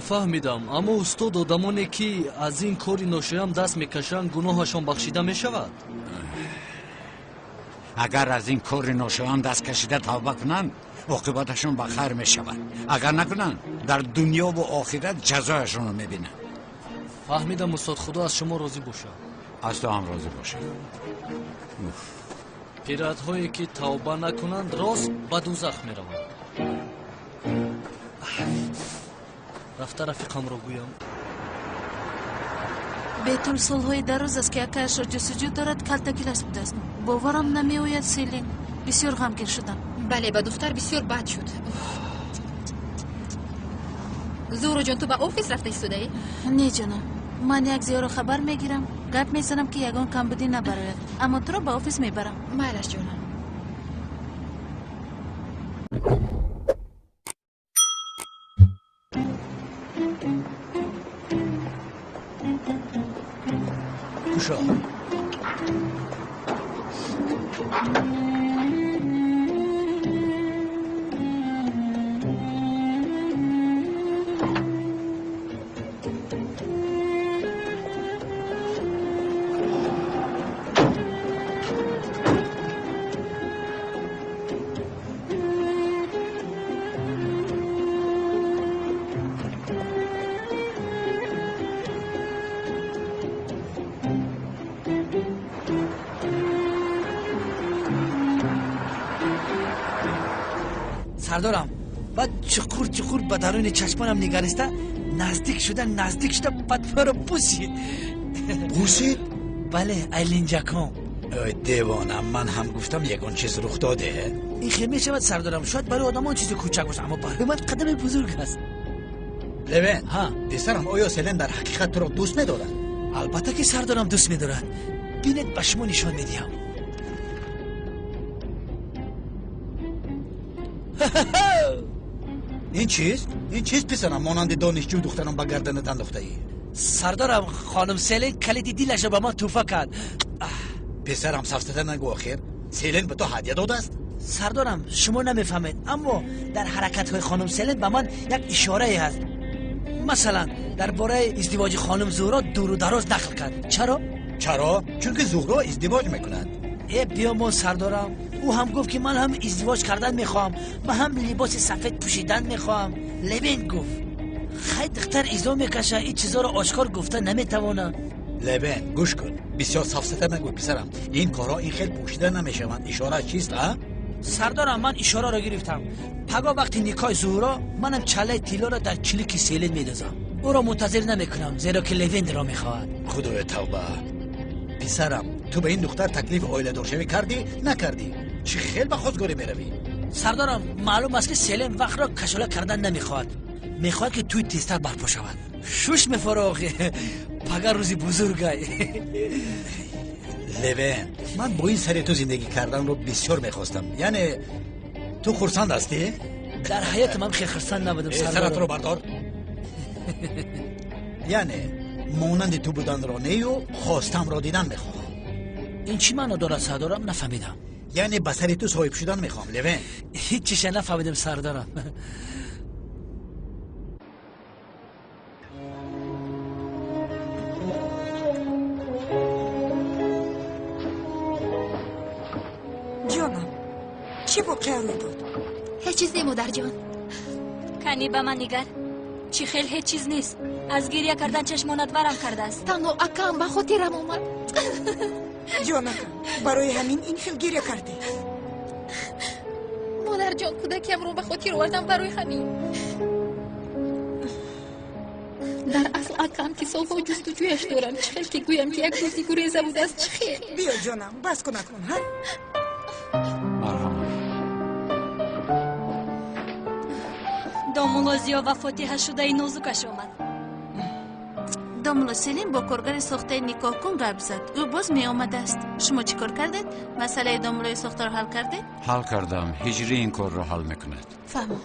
Фаҳмидам, аммо, устод, одамоне ки аз ин кори ношоям даст мекашанд, гуноҳашон бахшида мешавад? Агар аз ин кори ношоям даст кашида тавба кунанд, оқибаташон ба хайр мешавад. Агар накунанд, дар дунёву охират ҷазояшонро мебинанд. Фаҳмидам, устод. Худо аз шумо розӣ бошад. Аз ту ҳам розӣ бошад. Пиратҳое ки тавба накунанд, рост ба дӯзах мераванд. Рафта рафиқамро гӯям. Бетул солҳои дароз аст, ки акаашро ҷустуҷӯ дорад, Калтакилас будааст. Боварам намеояд, Селин, бисёр ғамгин шудам. Бале, ба духтар бисёр бад шуд. Зуҳроҷон, ту ба офис рафта истодаӣ? Не, ҷонам, ман як Зиёро хабар мегирам, гап мезанам, ки ягон камбудӣ набарояд, аммо туро ба офис мебарам. Майлаш, ҷонам. Кушо. Сардорам, баъд чуқур чуқур ба даруни чашмонам нигариста, наздик шуда, наздик шуда, баъд маро бусид. Бусид? Бале, ай линҷакон. Ой девона, ман ҳам гуфтам ягон чиз рух доде. Ин хел мешавад сардорам, шояд барои одамон чизи кӯчак бошад, аммо барои ман қадами бузург аст. Левен, писарам, оё Селен дар ҳақиқат туро дӯст медорад? Албатта ки сардорам дӯст медорад. Бинед, ба шумо нишон медиҳам. Ин чист? Ин чист писарам, монанди донишҷӯ духтарам ба гарданат андохтаӣ? Сардорам, хонум Селен калиди дилашро ба ман тӯҳфа кард. Писарам, сафсата нагӯ охир. Селен ба ту ҳадя додааст? Сардорам, шумо намефаҳмед, аммо дар ҳаракатҳои хонум Селен ба ман як ишорае ҳаст. Масалан, дар бораи издивоҷи хонум Зуҳро дуру дароз нақл кард. Чаро? Чаро? Чунки Зуҳро издивоҷ мекунад. Э, биёмон сардорам, ӯ ҳам гуфт ки ман ҳам издивоҷ кардан мехоҳам, ман ҳам либоси сафед пӯшидан мехоҳам. Левен гуфт: хай, духтар изо мекаша, ин чизоро ошкор гуфта наметавонам. Левен, гӯш кун, бисёр сафсата нагӯ писарам. Ин корҳо ин хел пӯшида намешаванд. Ишора чист, а? Сардорам, ман ишораро гирифтам. Пагоҳ вақти никоҳи Зуҳро манам чаллаи тиллоро дар чилики Селен медозам. Ӯро мунтазир намекунам, зеро ки Левенро мехоҳад. Худоё тавба. Писарам, ту ба ин духтар таклифи оиладоршавӣ кардӣ, накардӣ? Чӣ хел ба хостгорӣ меравӣ? Сардорам, маълум аст ки Селен вақтро кашола кардан намехоҳад. Мехоҳад ки тӯй тезтар барпо шавад. Шуш мефора охи. Пага рӯзи бузургай. Левен, ман бо ин сари ту зиндагӣ карданро бисёр мехостам. Яъне ту хурсанд ҳастӣ? Дар ҳаётам ҳам хел хурсанд набудам, сардорам. Саратро бардор. Яъне монанди ту буданро нею хостамро дидан мехоҳам. Ин чӣ маъно дорад, сардорам? Нафаҳмидам. Яъне ба сари ту соҳиб шудан мехоҳам, Левен. Ҳеҷ чиша нафаҳмидам, сардорам. Ҷонам, чӣ воқеа рӯй дод? Ҳеҷ чиз не, модарҷон. Канӣ ба ман нигар, чӣ хел ҳеҷ чиз нест. Аз гиря кардан чашмонат варам кардааст. Танҳо акам ба хотирам омад. Ҷонакам, барои ҳамин ин хел гиря кардӣ? Модарҷон, кӯдакиамро ба хотир овардам барои ҳамин. Дар асл акам ки солҳо ҷустуҷӯяш дорам, чӣ хел ки гӯям ки як дузди гуреза будааст, чӣ хел? Биё ҷонам, бас кун акнун, ҳа? Марҳамат. Домулло Зиё ва фотиҳа шудаи нозукаш омад. Домулло Селим бо коргари сохтаи никоҳкун гап зад. Ӯ боз меомадааст. Шумо чӣ кор кардед? Масъалаи домуллои сохтаро ҳал кардед? Ҳал кардам. Ҳиҷрӣ ин корро ҳал мекунад. Фаҳмо.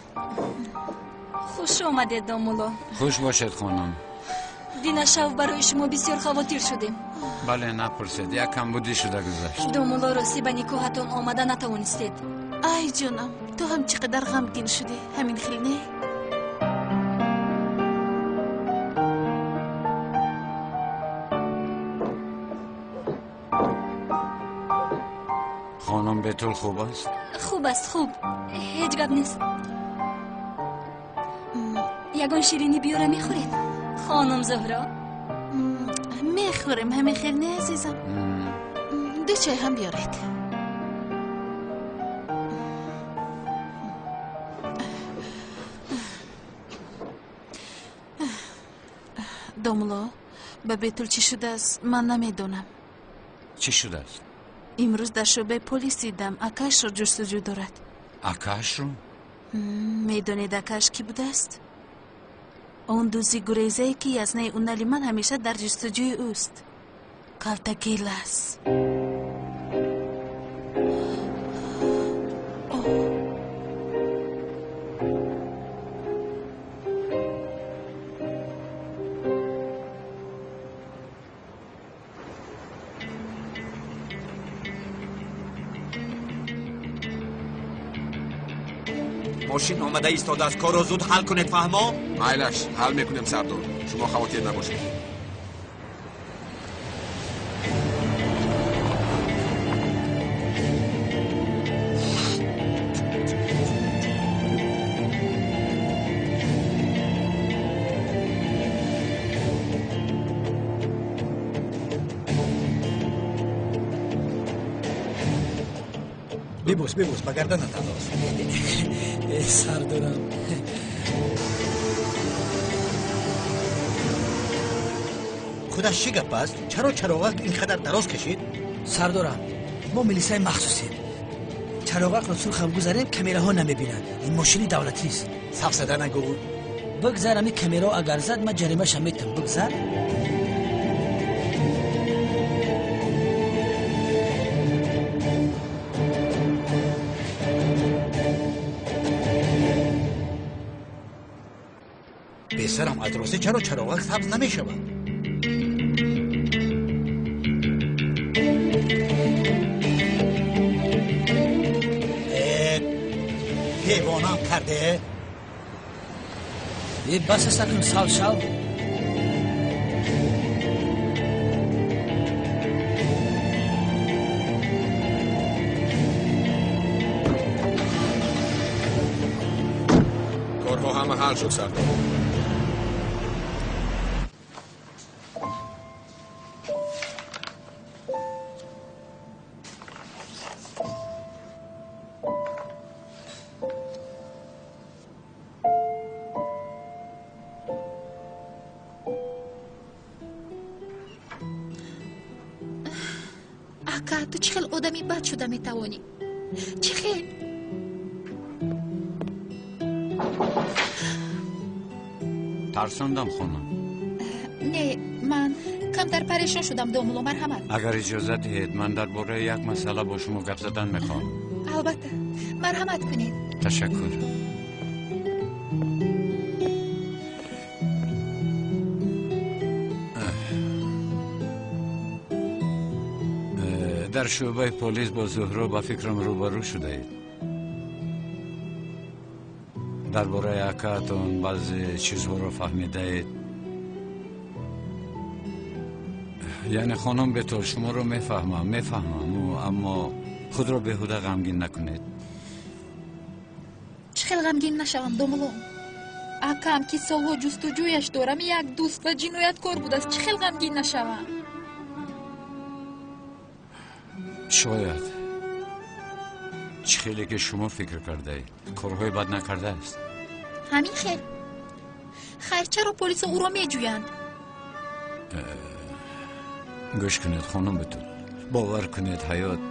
Хуш омадед, домулло. Хуш бошед, хонум. Динашав барои шумо бисёр хавотир шудем. Бале, напурсед, як камбудӣ шуда гузашт. Домулло, ростӣ ба никоҳатон омада натавонистед. Ай ҷонам, ту ҳам чӣ қадар ғамгин шудӣ. Ҳамин хел не? Хонум Бетул хуб аст? Хуб аст, хуб. Ҳеҷ гап нест. Ягон ширинӣ биёра мехӯред? Хонум Зуҳро? Мехӯрем, ҳамин хел не, азизам? Ду чой ҳам биёред. Домулло, ба Бетул чӣ шудааст, ман намедонам. Чӣ шудааст? Имрӯз дар шӯъбаи полис дидам, акаашро ҷустуҷӯ дорад. Акаашро? Медонед акааш кӣ будааст? Он дузди гурезае ки язнаи унали ман ҳамеша дар ҷустуҷӯи ӯст. Калтагелас. Мошин омада истодааст, корро зуд ҳал кунед, фаҳмо? Майлаш, ҳал мекунем, сардор. Шумо хавотир набошед. Бибӯс, бибӯс, ба гарданат андоз. Сардорам. Худаш чӣ гап аст? Чаро чароғак ин қадар дароз кашид? Сардорам, мо милисаи махсусем. Чароғакро сурхам гузарем, камераҳо намебинанд. Ин мошини давлатист. Сафсада нагӯ. Бигзар, ами камерао агар зад, ман ҷаримаша метам. Бигзар. Бесарам, аз ростӣ чаро чароғак сабз намешавад? Девонам карде. Э, бас аст акнун, сал шав. Корҳо ҳама ҳал шуд, сардор. Ака, ту чӣ хел одами бад шуда метавонӣ? Чӣ хел? Тарсондам, хонум? Не, ман камтар парешон шудам, домулло, марҳамат. Агар иҷозат диҳед, ман дар бораи як масъала бо шумо гап задан мехоҳам. Албатта, марҳамат кунед. Ташаккур. Дар шӯъбаи полис бо Зуҳро ба фикрам рӯбарӯ шудаед. Дар бораи акаатон баъзе чизҳоро фаҳмидаед. Яъне, хонум Бетол, шуморо мефаҳмам, мефаҳмам, аммо худро беҳуда ғамгин накунед. Чӣ хел ғамгин нашавам, домулло? Акам, ки солҳо ҷустуҷӯяш дорам, як дӯст ва ҷинояткор будааст. Чӣ хел ғамгин нашавам? Шояд чӣ хеле ки шумо фикр кардаед, корҳои бад накардааст. Ҳамин хел. Хайр, чаро полисо ӯро меҷӯянд? Гӯш кунед, хонум Бетул, бовар кунед, ҳаёт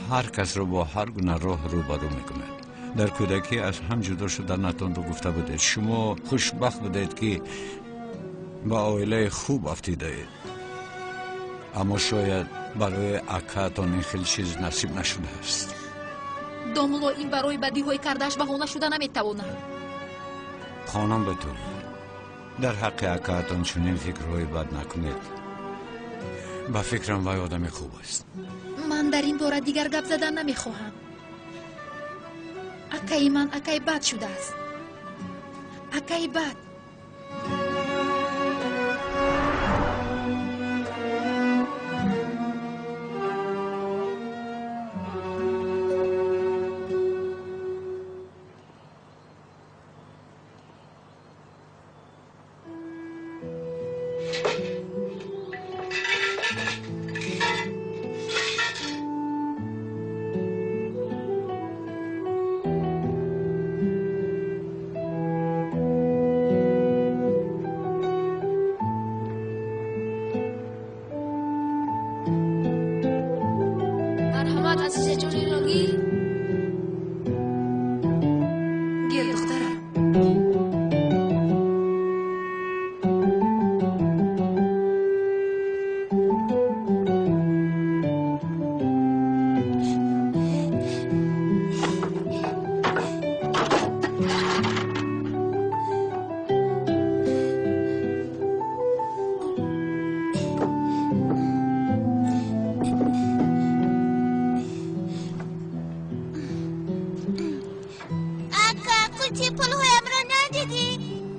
ҳар касро бо ҳар гуна роҳ рӯбарӯ мекунад. Дар кӯдакӣ аз ҳам ҷудо шуданатонро гуфта будед. Шумо хушбахт будед, ки ба оилаи хуб афтидаед, аммо шояд барои акаатон ин хел чиз насиб нашудааст. Домулло, ин барои бадиҳои кардааш баҳона шуда наметавонад. Хонум Бетул, дар ҳаққи акаатон чунин фикрҳои бад накунед. Ба фикрам, вай одами хуб аст. Ман дар ин бора дигар гап задан намехоҳам. Акаи ман акаи бад шудааст, акаи бад.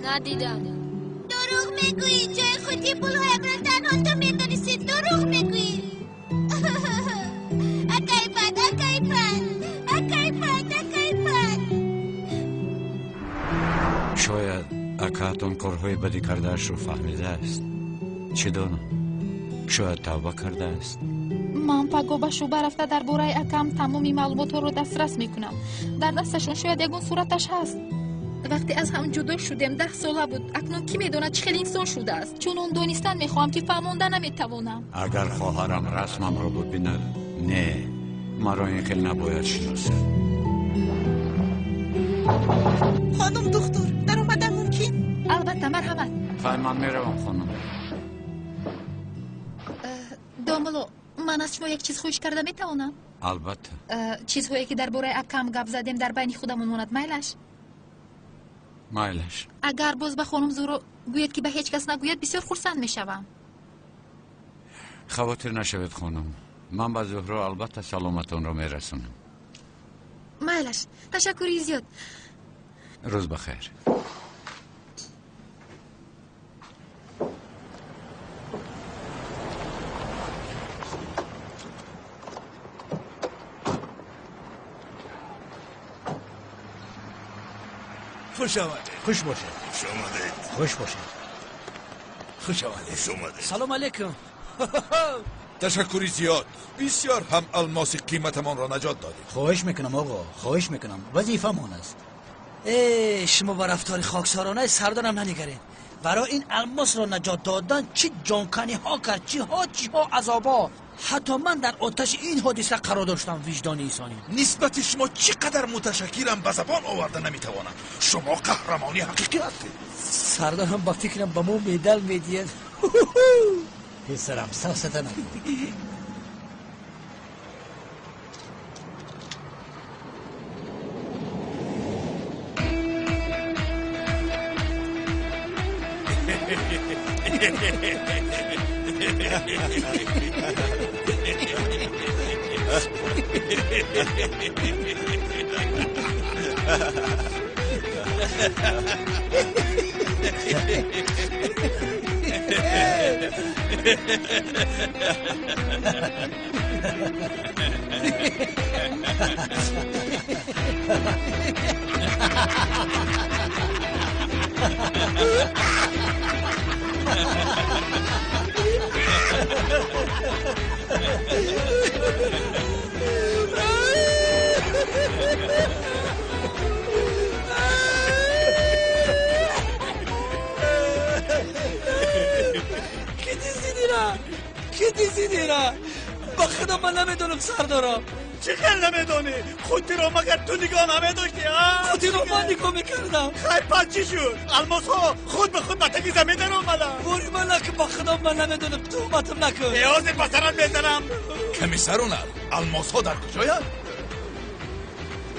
Надидам. Дурӯғ мегӯӣ, ҷои худи пулҳоямро танҳо ту медонистӣ. Дурӯғ мегӯӣ. Акай бад, акай бад, акай бад, акай бад. Шояд акаатон корҳои бадӣ кардаашро фаҳмидааст. Чӣ донам, шояд тавба кардааст. Ман пагоҳ ба шӯъба рафта дар бораи акам тамоми маълумотҳоро дастрас мекунам. Дар дасташон шояд ягон сураташ ҳаст. Вақте аз ҳам ҷудо шудем 10 сола буд. Акнун кӣ медонад чӣ хел инсон шудааст? Чунон донистан мехоҳам, ки фаҳмонда наметавонам. Агар хоҳарам расмамро бибинад, не, маро ин хел набояд шиносад. Хонум духтур, даромадан мумкин? Албатта, марҳамат. Хай, ман меравам, хонум. Домулло, ман аз шумо як чиз хоҳиш карда метавонам? Албатта. Чизҳое ки дар бораи акам гап задем дар байни худамон монад, майлаш? Майлаш. Агар боз ба хонум Зуро гӯяд, ки ба ҳеҷ кас нагӯяд, бисёр хурсанд мешавам. Хавотир нашавед, хонум. Ман ба Зуҳро албатта саломатонро мерасонам. Майлаш, ташаккури зиёд. Рӯз бахайр. Хуш омадед. Хуш бошед. Хуш омадед. Хуш бошед. Хуш омадед. Хуш омадед. Салом алейкум. Ташаккури зиёд. Бисёр ҳам алмоси қиматамонро наҷот додед. Хоҳиш мекунам, оғо, хоҳиш мекунам. Вазифамон аст. Э, шумо ба рафтори хоксоронаи сардорам нанигаред. Барои ин алмосро наҷот додан чӣ ҷонканиҳо кард, чиҳо чиҳо азобҳо. Ҳатто ман дар оташи ин ҳодиса қарор доштам, виҷдони инсонӣ. Нисбати шумо чӣ қадар муташаккирам ба забон оварда наметавонам. Шумо қаҳрамони ҳақиқӣ ҳастед. Сардорам ба фикрам ба мо медал медиҳад. Писарам, сафсата накун. Ки дизидира? Ба худо ман намедонам, сардорам. Чӣ хел намедонӣ? Қутиро магар ту нигоҳ намедоштӣ? Қутиро ман нигоҳ мекардам. Хай, пас чӣ шуд? Алмосҳо худ ба худ ба таги замин даромаданд. Бори ман накун, ба худо ман намедонам, туҳматам накун. Э, ҳозир ба сарат мезанам. Комиссар Унал, алмосҳо дар куҷоянд?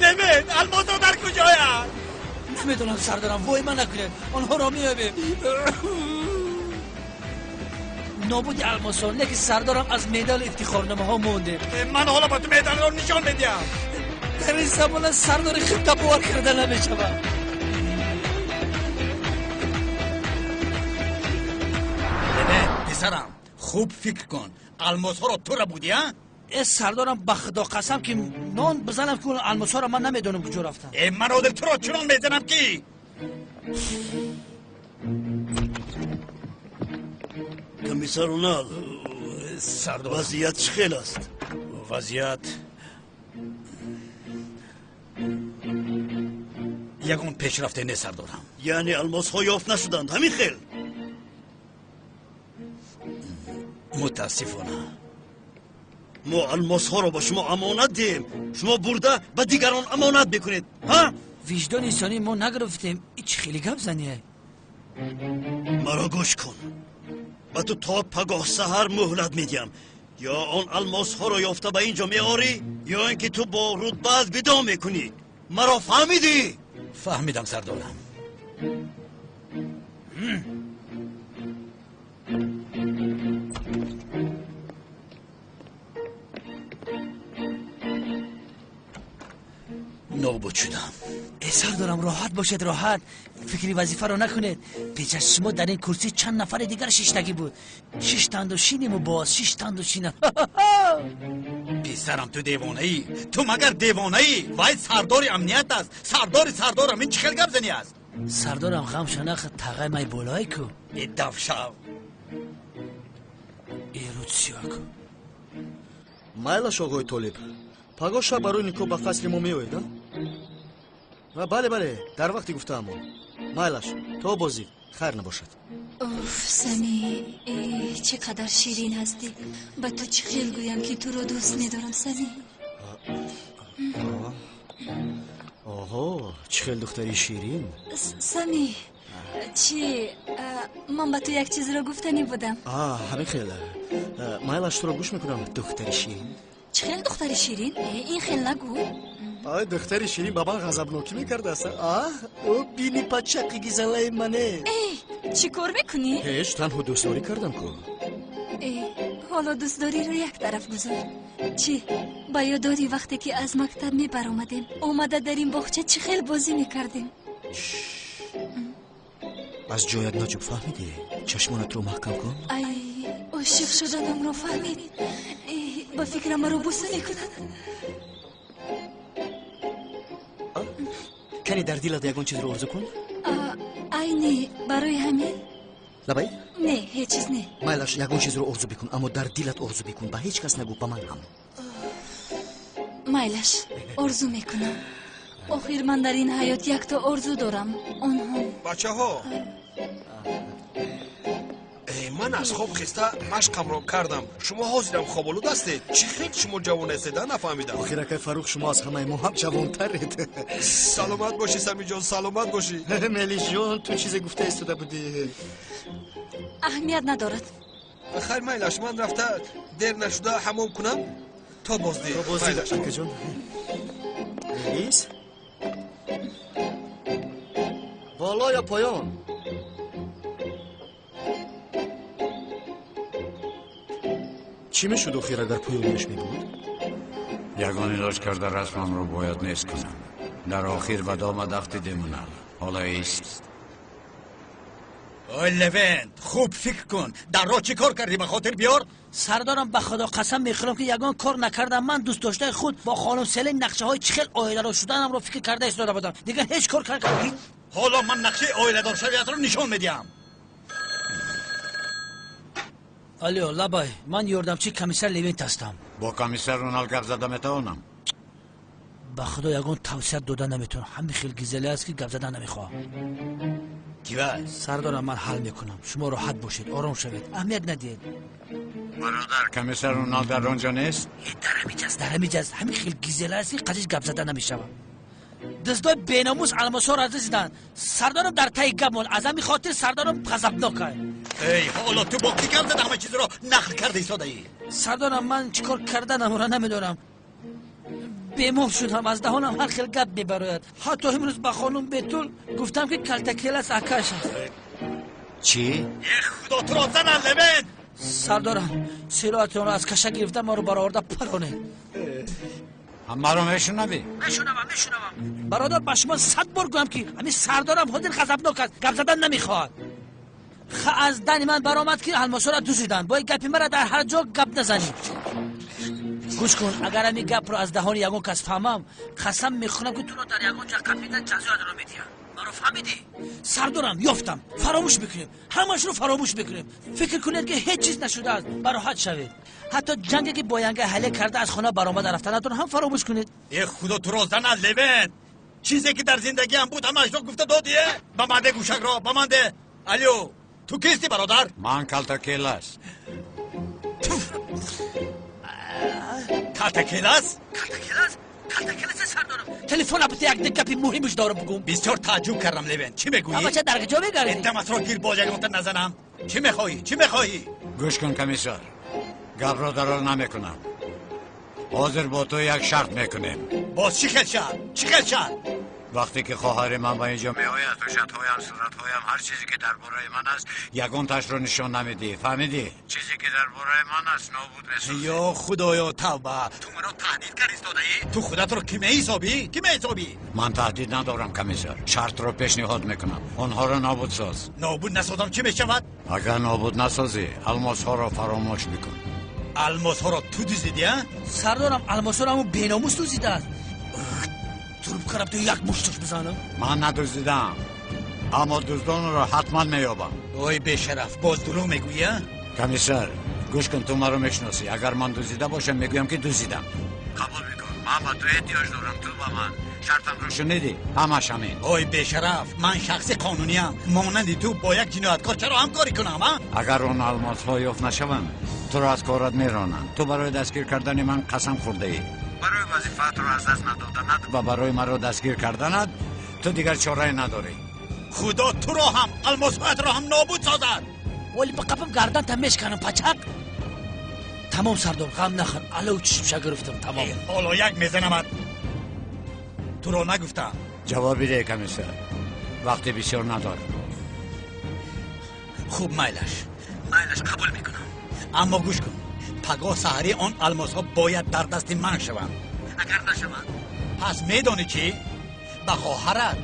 Левент, алмосҳо дар куҷоянд? Намедонам, сардорам, вой ман накунед. Онҳоро меёбем. Нобуди алмосҳо, лекин сардорам аз медал ифтихорномаҳо монде. Ман ҳоло ба ту медалро нишон медиҳам. Дар ин замона сардори худта бовар карда намешавад. Левент, писарам, хуб фикр кун. Алмосҳоро ту рабудӣ, а? Э, сардорам, ба худо қасам, ки нон бизанам, ки алмосҳоро ман намедонам куҷо рафтанд. Э, ман ҳозир туро чунон мезанам, ки Комиссар Унал, сардор, вазъият чӣ хел аст? Вазъият ягон пешрафте нест, сардорам. Яъне алмосҳо ёфт нашуданд, ҳамин хел? Мутаассифона. Мо алмосҳоро ба шумо амонат диҳем, шумо бурда ба дигарон амонат мекунед, ҳа? Виҷдони инсонӣ мо нагирифтем. Ин чӣ хеле гап зание? Маро гӯш кун. Ба ту то пагоҳ саҳар муҳлат медиҳам. Ё он алмосҳоро ёфта ба ин ҷо меорӣ, ё ин ки ту бо рутбаат видо мекунӣ. Маро фаҳмидӣ? Фаҳмидам, сардорам. Нобуд шудам. Э, сардорам, роҳат бошед, роҳат. Фикри вазифаро накунед. Пеш аз шумо дар ин курсӣ чанд нафари дигар шиштагӣ буд. Шиштанду шиниму боз шиштанду шинам. Писарам, ту девонаӣ. Ту магар девонаӣ? Вай сардори амният аст. Сардори сардорам, ин чӣ хел гап занӣ аст? Сардорам, ғам шанах, тағай май болой ку. Э, давшав. Э, рудсиёку. Майлаш, оғои Толиб. Пагоҳ шаб барои никоҳ ба қасри мо меоед, а? Бале, бале, дар вақти гуфтаамон. Майлаш, то бозӣ, хайр набошад. Уф, Сами, чӣ қадар ширин ҳастӣ. Ба ту чӣ хел гӯям, ки туро дӯст медорам, Сами? Оҳо, чӣ хел духтари ширин. Сами, чӣ, ман ба ту як чизро гуфтанӣ будам. Ҳамин хел. Майлаш, туро гӯш мекунам, духтари ширин. Чӣ хел духтари ширин? Ин хел нагӯ. Ай, духтари ширин ба ман ғазабнокӣ мекардааст. Ӯ бини пачақи гизалаи мане. Эй, чӣ кор мекунӣ? Ҳеҷ, танҳо дӯстдорӣ кардам ку. Э, ҳоло дӯстдориро як тараф гузор. Чӣ, ба ёд дорӣ вақте ки аз мактаб мебаромадем, омада дар ин боғча чӣ хел бозӣ мекардем? Аз ҷоят наҷуб, фаҳмидӣ? Чашмонатро маҳкам кун. Ай, ошиқ шуданамро фаҳмид. Ба фикрам маро буса мекунад. Кане дар дилат ягон чизро орзу кун. Айни барои ҳамин? Лабай? Не, ҳеҷ чиз не. Майлаш, ягон чизро орзу бикун, аммо дар дилат орзу бикун, ба ҳеҷ кас нагӯ, ба ман ҳам. Майлаш, орзу мекунам. Охир ман дар ин ҳаёт якто орзу дорам, он ҳам. Бачаҳо, ман аз хоб хеста машқамро кардам. Шумо ҳозирам хоболуд ҳастед. Чӣ хел шумо ҷавон ҳастед, нафаҳмидам. Охир, акай Фаррух, шумо аз ҳамаи мо ҳам ҷавонтаред. Саломат бошӣ, Самиҷон, саломат бошӣ. Мелисҷон, ту чизе гуфта истода будӣ. Аҳамият надорад. Хайр, майлаш, ман рафта дер нашуда ҳамом кунам. То боздид. То боздид, акаҷон. Мелис, боло ё поён? Чӣ мешуд охир, агар поёнаш мебуд? Ягон илоҷ карда расмамро бояд нест кунам. Дар охир ба дома дафтидем унал. Ҳоло ист. Ой, Левент, хуб фикр кун. Дар роҳ чӣ кор кардӣ, ба хотир биёр? Сардорам, ба худо қасам мехӯрам, ки ягон кор накардам. Ман дӯстдоштаи худ бо хонум Селин нақшаҳои чӣ хел оиладор шуданамро фикр карда истода будам. Дигар ҳеҷ кор накардам. Ҳоло ман нақшаи оиладоршавиятро нишон медиҳам. Алло, лабай, ман ёрдамчии комиссар Левент ҳастам. Бо комиссар Унал гап зада метавонам? Ба худо ягон тавсия дода наметавонам. Ҳамин хел гизеле аст, ки гап зада намехоҳам. Кива? Сардорам, ман ҳал мекунам. Шумо роҳат бошед, ором шавед, аҳамият надиҳед. Бародар, комиссар Унал дар он ҷо нест? Дар ҳамиҷаст, дар ҳамиҷаст. Ҳамин хел гизеле аст, ки қадиш гап зада намешавад. Дуздои беномус алмосҳоро аз дастиданд. Сардорам дар таи гап монд. Аз ҳамин хотир сардорам ғазабнок аст. Эй, ҳоло ту бо кӣ гап зада ҳама чизро нақл карда истодаӣ? Сардорам, ман чӣ кор карданамро намедонам. Бемор шудам, аз даҳонам ҳар хел гап мебарояд. Ҳатто имрӯз ба хонум Бетул гуфтам, ки калтакелас акаш аст. Чӣ? Э, худо туро занад, Левент! Сардорам, силоҳатонро аз каша гирифта маро бароварда паронед. Маро мешунавӣ? Мешунавам, мешунавам. Бародар, ба шумо 100 бор гӯям, ки ҳамин сардорам ҳозир ғазабнок аст, гап задан намехоҳад. Ха, аз дани ман баромад, ки алмосҳоро дуздиданд. Бояд гапи мара дар ҳар ҷо гап назанӣ. Гӯш кун, агар ҳамин гапро аз даҳони ягон кас фаҳмам, қасам мехӯрам, ки туро дар ягон ҷо қапида ҷазоятро медиҳам. Маро фаҳмидӣ? Сардорам, ёфтам. Фаромӯш мекунем, ҳамашро фаромӯш мекунем. Фикр кунед, ки ҳеҷ чиз нашудааст, бароҳат шавед. Ҳатто ҷанге, ки бо янга ҳале карда аз хона баромада рафтанатон ҳам фаромӯш кунед. Э, худо туро занад, Левент! Чизе ки дар зиндагиам буд, ҳамаашро гуфта додӣ? Ба ман де гӯшакро, ба ман де. Алё, ту кисти, бародар? Ман Калтакелас. Калтакелас? Калтакелас? Калтакелас, сардорам. Телефон абте як гапи муҳимш дорам бугум. Бисёр тааҷҷуб кардам, Левент. Чӣ мегӯӣ? Бача, дар куҷо мегардӣ? Даматро гир, боз ягонта назанам. Чӣ мехоҳӣ? Чӣ мехоҳӣ? Гӯш кун, комиссар. Гапро дароз намекунам. Ҳозир бо ту як шарт мекунем. Боз чӣ хел шарт? Чӣ хел шарт? Вақте ки хоҳари ман ба инҷо меояд, ҳуҷҷатҳоям, суратҳоям, ҳар чизе ки дар бораи ман аст, ягонташро нишон намедиҳӣ. Фаҳмидӣ? Чизе ки дар бораи ман аст, нобуд месозӣ. Ё худоё, тавба! Ту маро таҳдид кард истодаӣ? Ту худатро кӣ меҳисобӣ? Кӣ меҳисобӣ? Ман таҳдид надорам, комиссар. Шартро пешниҳод мекунам. Онҳоро нобуд соз. Нобуд насозам чӣ мешавад? Агар нобуд насозӣ, алмосҳоро фаромӯш бикун. Алмосҳоро ту дуздидӣ, а? Сардорам, алмосҳоро ҳамун беномус дуздидааст. Трубкаро ту як мушташ бизанам. Ман надуздидам, аммо дуздонро ҳатман меёбам. Ой, бешараф, боз дурӯғ мегӯӣ, а? Комиссар, Гӯш кун, ту маро мешиносӣ. Агар ман дуздида бошам, мегӯям ки дуздидам. Қабул мекун. Ман ба ту эҳтиёҷ дорам, ту ба ман. Шартамро шунидӣ? Ҳамаш ҳамин. Ой бешараф, ман шахси қонуниям. Монанди ту бо як ҷинояткор чаро ҳамкорӣ кунам, а? Агар он алмосҳо ёфт нашаванд, туро аз корат меронанд. Ту барои дастгир кардани ман қасам хӯрдаӣ. Барои вазифаатро аз даст надоданат ва барои маро дастгир карданат ту дигар чорае надорӣ. Худо туро ҳам алмосҳоятро ҳам нобуд созад. Вале ба қапам гарданта мешканам, пачак. Тамом сардор, ғам нахӯр. Алов чишмша гирифтам, тамом. Ҳоло як мезанамат. Туро нагуфтам. Ҷавоб биде, комиссар. Вақти бисёр надорам. Хуб, майлаш. Майлаш, қабул мекунам. Аммо гӯш кун. Пагоҳ саҳарӣ он алмосҳо бояд дар дасти ман шаванд. Агар нашаванд, пас медонӣ чӣ? Ба хоҳарат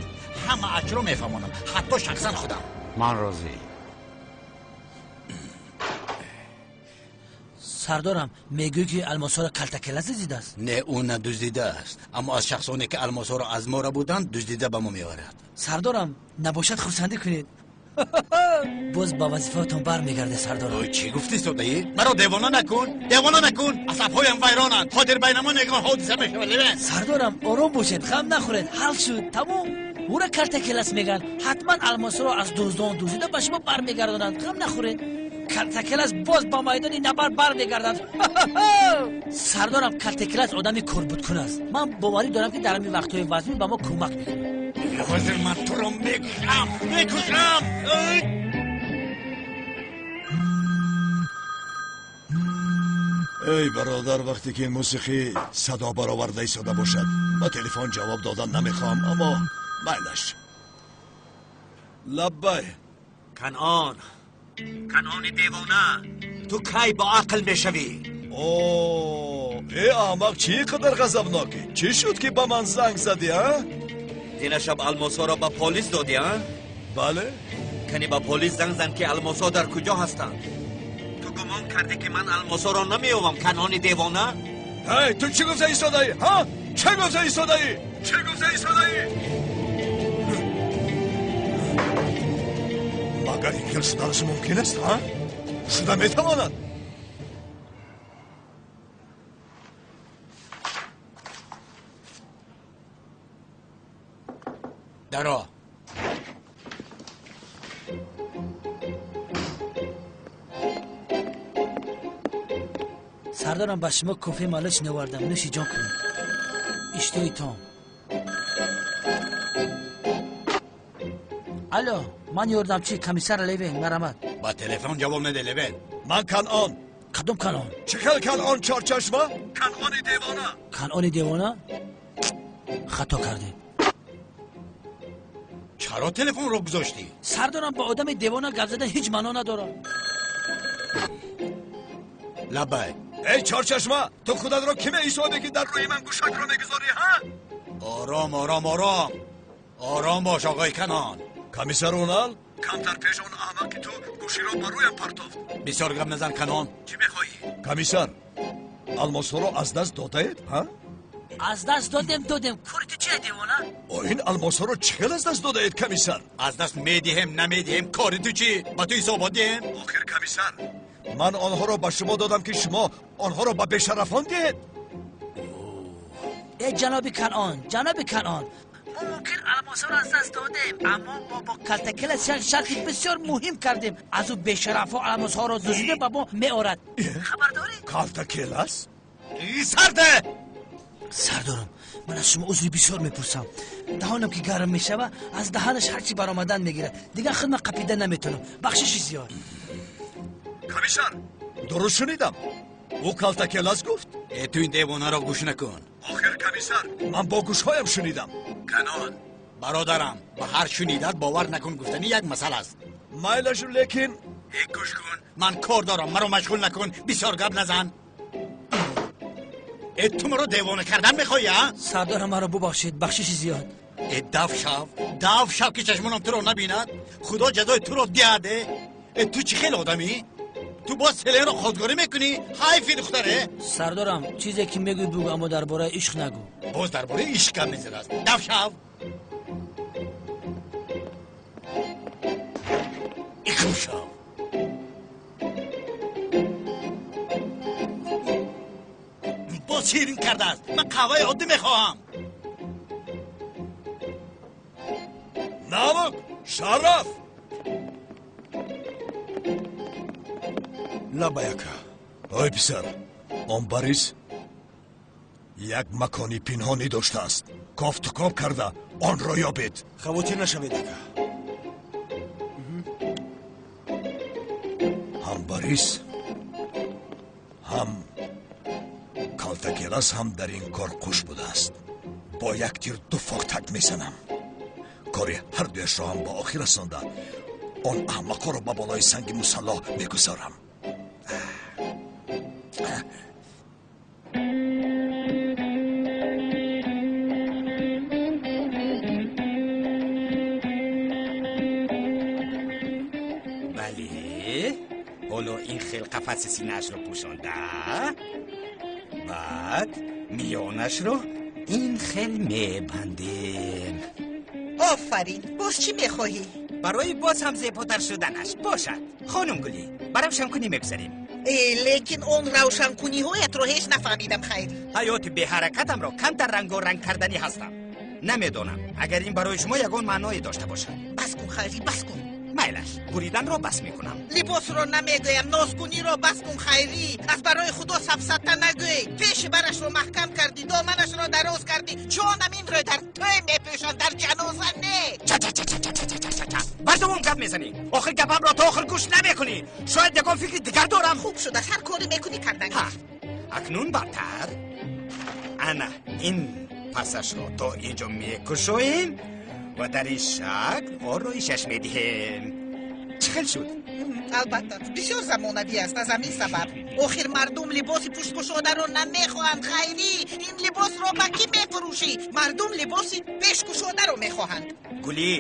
ҳама аҷро мефаҳмонам, ҳатто шахсан худам. Ман розӣ. Сардорам, мегӯӣ ки алмосҳоро калтакелас дуздидааст? Не, ӯ надуздидааст, аммо аз шахсоне ки алмосҳоро аз мо рабуданд, дуздида ба мо меорад. Сардорам, набошад хурсандӣ кунед. Боз ба вазифаатон бармегардед, сардорам. Ой, чӣ гуфтӣ, содаӣ? Маро девона накун, девона накун. Асабҳоям вайронанд. Ҳозир байнамон ягон ҳодиса мешавад, Левен. Сардорам, ором бошед, ғам нахӯред. Ҳал шуд, тамом. Ӯра калтакелас мегӯянд. Ҳатман алмосҳоро аз дуздон дуздида ба шумо бармегардонанд. Ғам нахӯред. Калтакелас боз ба майдони набард бармегардад. Сардорам, калтакелас одами корбудкун аст. Ман боварӣ дорам, ки дар ҳамин вақтҳои вазмин ба мо кӯмак мекунад. Ҳозир ман туро мекушам, мекушам. Эй бародар, вақте ки ин мусиқӣ садо бароварда истода бошад, ба телефон ҷавоб додан намехоҳам, аммо майлаш. Лаббай. Канъон, Канъони девона, ту кай бо ақл мешавӣ? О, э аҳмақ, чӣ қадар ғазабнокӣ? Чӣ шуд ки ба ман занг задӣ, а? Дина шаб алмосҳоро ба полис додӣ, а? Бале. Кани ба полис занг зан, ки алмосҳо дар куҷо ҳастанд. Ту гумон кардӣ, ки ман алмосҳоро намеёвам, Канъони девона? Эй, ту чӣ гуфта истодаӣ, ҳа? Чӣ гуфта истодаӣ? Чӣ гуфта истодаӣ? Магар ин хел шуданаш мумкин аст, ҳа? Шуда метавонад. Даро. Сардорам, ба шумо кофе малоч навардам. Нӯши ҷон кунед. Иштиҳои том. Алло, ман ёрдамчи комиссар Левен, марамат. Ба телефон ҷавоб наде, Левен. Ман Канъон. Кадом Канъон? Чӣ хел Канъон, чорчашма? Канъони девона. Канъони девона? Хато кардем. Чаро телефонро гузоштӣ? Сардорам, ба одами девона гап задан ҳеҷ маъно надорад. Лабай. Эй чорчашма, ту худатро кӣ меҳисобӣ, ки дар рӯи ман гӯшакро мегузорӣ, ҳа? Ором, ором, ором. Ором бош, оғои Канъон. Комиссар Унал, камтар пеш он аҳмақ ки ту гӯширо ба рӯям партофт. Бисёр гап назан, Канъон. Чӣ мехоҳӣ? Комиссар, алмосҳоро аз даст додаед, ҳа? Аз даст додем, додем. Кори ту чия, девона? О, ин алмосҳоро чӣ хел аз даст додаед, комиссар? Аз даст медиҳем, намедиҳем, кори ту чӣ? Ба ту ҳисобот диҳем? Охир, комиссар, ман онҳоро ба шумо додам, ки шумо онҳоро ба бешарафон диҳед. Э ҷаноби Канъон, ҷаноби Канъон, мо мумкин алмосҳоро аз даст додем, аммо мо бо калтакелас як шарти бисёр муҳим кардем. Аз ӯ бешарафҳо алмосҳоро дуздида ба мо меорад. Хабардорӣ? Калтакелас? Сарде! Сардорам, ман аз шумо узри бисёр мепурсам. Даҳонам ки гарм мешава, аз даҳанаш ҳарчи баромадан мегирад. Дигар худма қапида наметавонам. Бахшиши зиёд. Комиссар, дуруст шунидам. Ӯ калтакелас гуфт? Э, ту ин девонаро гӯш накун. Охир, комиссар, ман бо гӯшҳоям шунидам. Канъон, бародарам, ба ҳар шунидат бовар накун гуфтани як масъала аст. Майлашу, лекин Э, гӯш кун, ман кор дорам, маро машғул накун, бисёр гап назан. Э, ту маро девона кардан мехоҳӣ, а? Сардорам, маро бубахшед, бахшиши зиёд. Э, дав шав, дав шав, ки чашмонам туро набинад. Худо ҷазои туро диҳад. Э, ту чӣ хел одамӣ? Ту боз Селенро хостгорӣ мекунӣ? Ҳайфи духтаре. Сардорам, чизе ки мегӯй бугӯ, аммо дар бораи ишқ нагӯ. Боз дар бораи ишқ гап мезанад. Дав шав. Иқм шав. ширин кардааст? Ман қаҳваи оддӣ мехоҳам. Намук, Шараф! Лабай ака. Ой писар, он Борис як макони пинҳонӣ доштааст. Кофтукоб карда онро ёбед. Хавотир нашавед ака. Ҳам Борис, ҳам Калтакелас ҳам дар ин кор қуш будааст. Бо як тир ду фоқтак мезанам. Кори ҳардуяшро ҳам ба охир расонда, он аҳмақҳоро ба болои санги мусаллоҳ мегузорам. Бале, ҳоло ин хел қафаси синаашро пӯшонда, баъд миёнашро ин хел мебандем. Офарин, боз чӣ мехоҳӣ? Барои боз ҳам зеботар шуданаш бошад. Хонум Гулӣ, ба равшанкунӣ мегузарем. Лекин он равшанкуниҳоятро ҳеҷ нафаҳмидам, Хайрӣ. Ҳаёти беҳаракатамро камтар рангоранг карданӣ ҳастам. Намедонам, агар ин барои шумо ягон маъное дошта бошад. Бас кун, Хайрӣ, бас кун. Майлаш, буриданро бас мекунам. Либосро намегӯям, нозкуниро бас кун, Хайрӣ. Аз барои Худо сафсата нагӯй. Пеши барашро маҳкам кардӣ, доманашро дароз кардӣ. Ҷонам, инро дар тӯй мепӯшанд, дар ҷаноза не. Ча-ча-ча-ча-ча-ча-ча. Бардавом гап мезанӣ. Охир гапамро то охир гӯш намекунӣ. Шояд ягон фикри дигар дорам. Хуб шудааст, ҳар коре мекунӣ кардан. Ҳа, акнун бартар. Ана ин пасашро то инҷо мекушоем ва дар ин шакл ороишаш медиҳем. Чӣ хел шуд? Албатта, бисёр замонавӣ аст аз ҳамин сабаб. Охир мардум либоси пушткушодаро намехоҳанд, Хайрӣ. Ин либосро ба кӣ мефурӯшӣ? Мардум либоси пешкушодаро мехоҳанд. Гулӣ,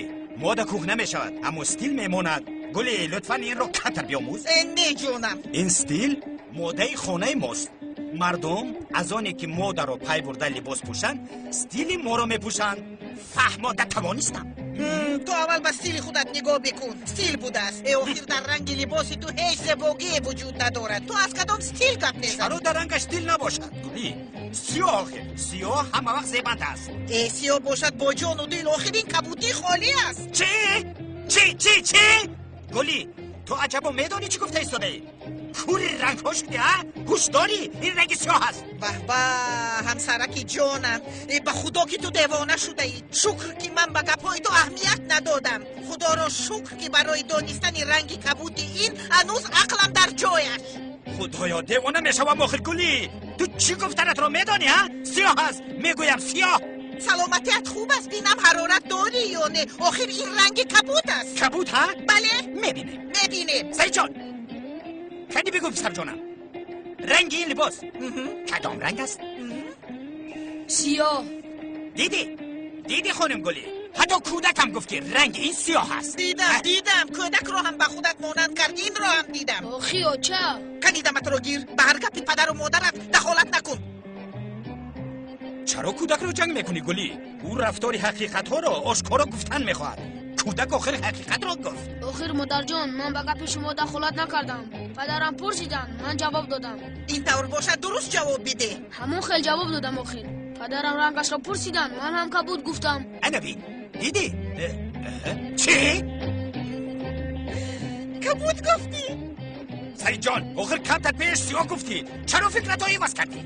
мода кӯҳ намешавад, аммо стил мемонад. Гулӣ, лутфан инро камтар биомӯз. Не, ҷонам. Ин стил модаи хонаи мост. Мардум аз оне ки модаро пай бурда либос пӯшанд, стили моро мепӯшанд. Фаҳмода тавонистам. Ту аввал ба стили худат нигоҳ бикун. Стил будааст. Охир дар ранги либоси ту ҳеҷ зебогие вуҷуд надорад. Ту аз кадом стил гап мезанӣ? Чаро дар рангаш стил набошад? Гулӣ, сиёҳ охир. Сиёҳ ҳама вақт зебанда аст. Сиёҳ бошад бо ҷону дил. Охир ин кабудӣ холӣ аст. Чӣ? Чӣ? Чӣ? Чӣ? Гулӣ, ту аҷабо медонӣ чӣ гуфта истодаӣ? Кури рангҳо шудӣ, ҳа? Ҳуш дорӣ? Ин ранги сиёҳ аст. Баҳба, ҳамсараки ҷонам, ба Худо ки ту девона шудаӣ. Шукр ки ман ба гапҳои ту аҳамият надодам. Худоро шукр ки барои донистани ранги кабуди ин ҳанӯз ақлам дар ҷояш. Худоё, девона мешавам охир, Гулӣ. Ту чӣ гуфтанатро медонӣ, ҳа? Сиёҳ аст, мегӯям сиёҳ. Саломатият хуб аст, бинам ҳарорат дорӣ ё не. Охир ин ранги кабуд аст. Кабуд, ҳа? Бале. Мебинем. Мебинем. Саидҷон, кани бигӯ писарҷонам, ранги ин либос кадом ранг аст? Сиёҳ. Дидӣ? Дидӣ, хонум Гулӣ? Ҳатто кӯдакам гуфт ки ранги ин сиёҳ аст. Дидам, дидам, кӯдакро ҳам ба худат монанд кард, инро ҳам дидам. Охи, оча. Кани даматро гир, ба ҳар гапи падару модарат дахолат накун. Чаро кӯдакро ҷанг мекунӣ, Гулӣ? Ӯ рафтори ҳақиқатҳоро ошкоро гуфтан мехоҳад. Кӯдак охир ҳақиқатро гуфт. Охир модарҷон, ман ба гапи шумо дахолат накардам. Падарам пурсиданд, ман ҷавоб додам. Ин тавр бошад, дуруст ҷавоб бидеҳ. Ҳамон хел ҷавоб додам охир. Падарам рангашро пурсиданд, ман ҳам кабуд гуфтам. Ана бин, дидӣ? Чӣ? Кабуд гуфтӣ? Саидҷон, охир камтар пеш сиёҳ гуфтӣ. Чаро фикратро иваз кардӣ?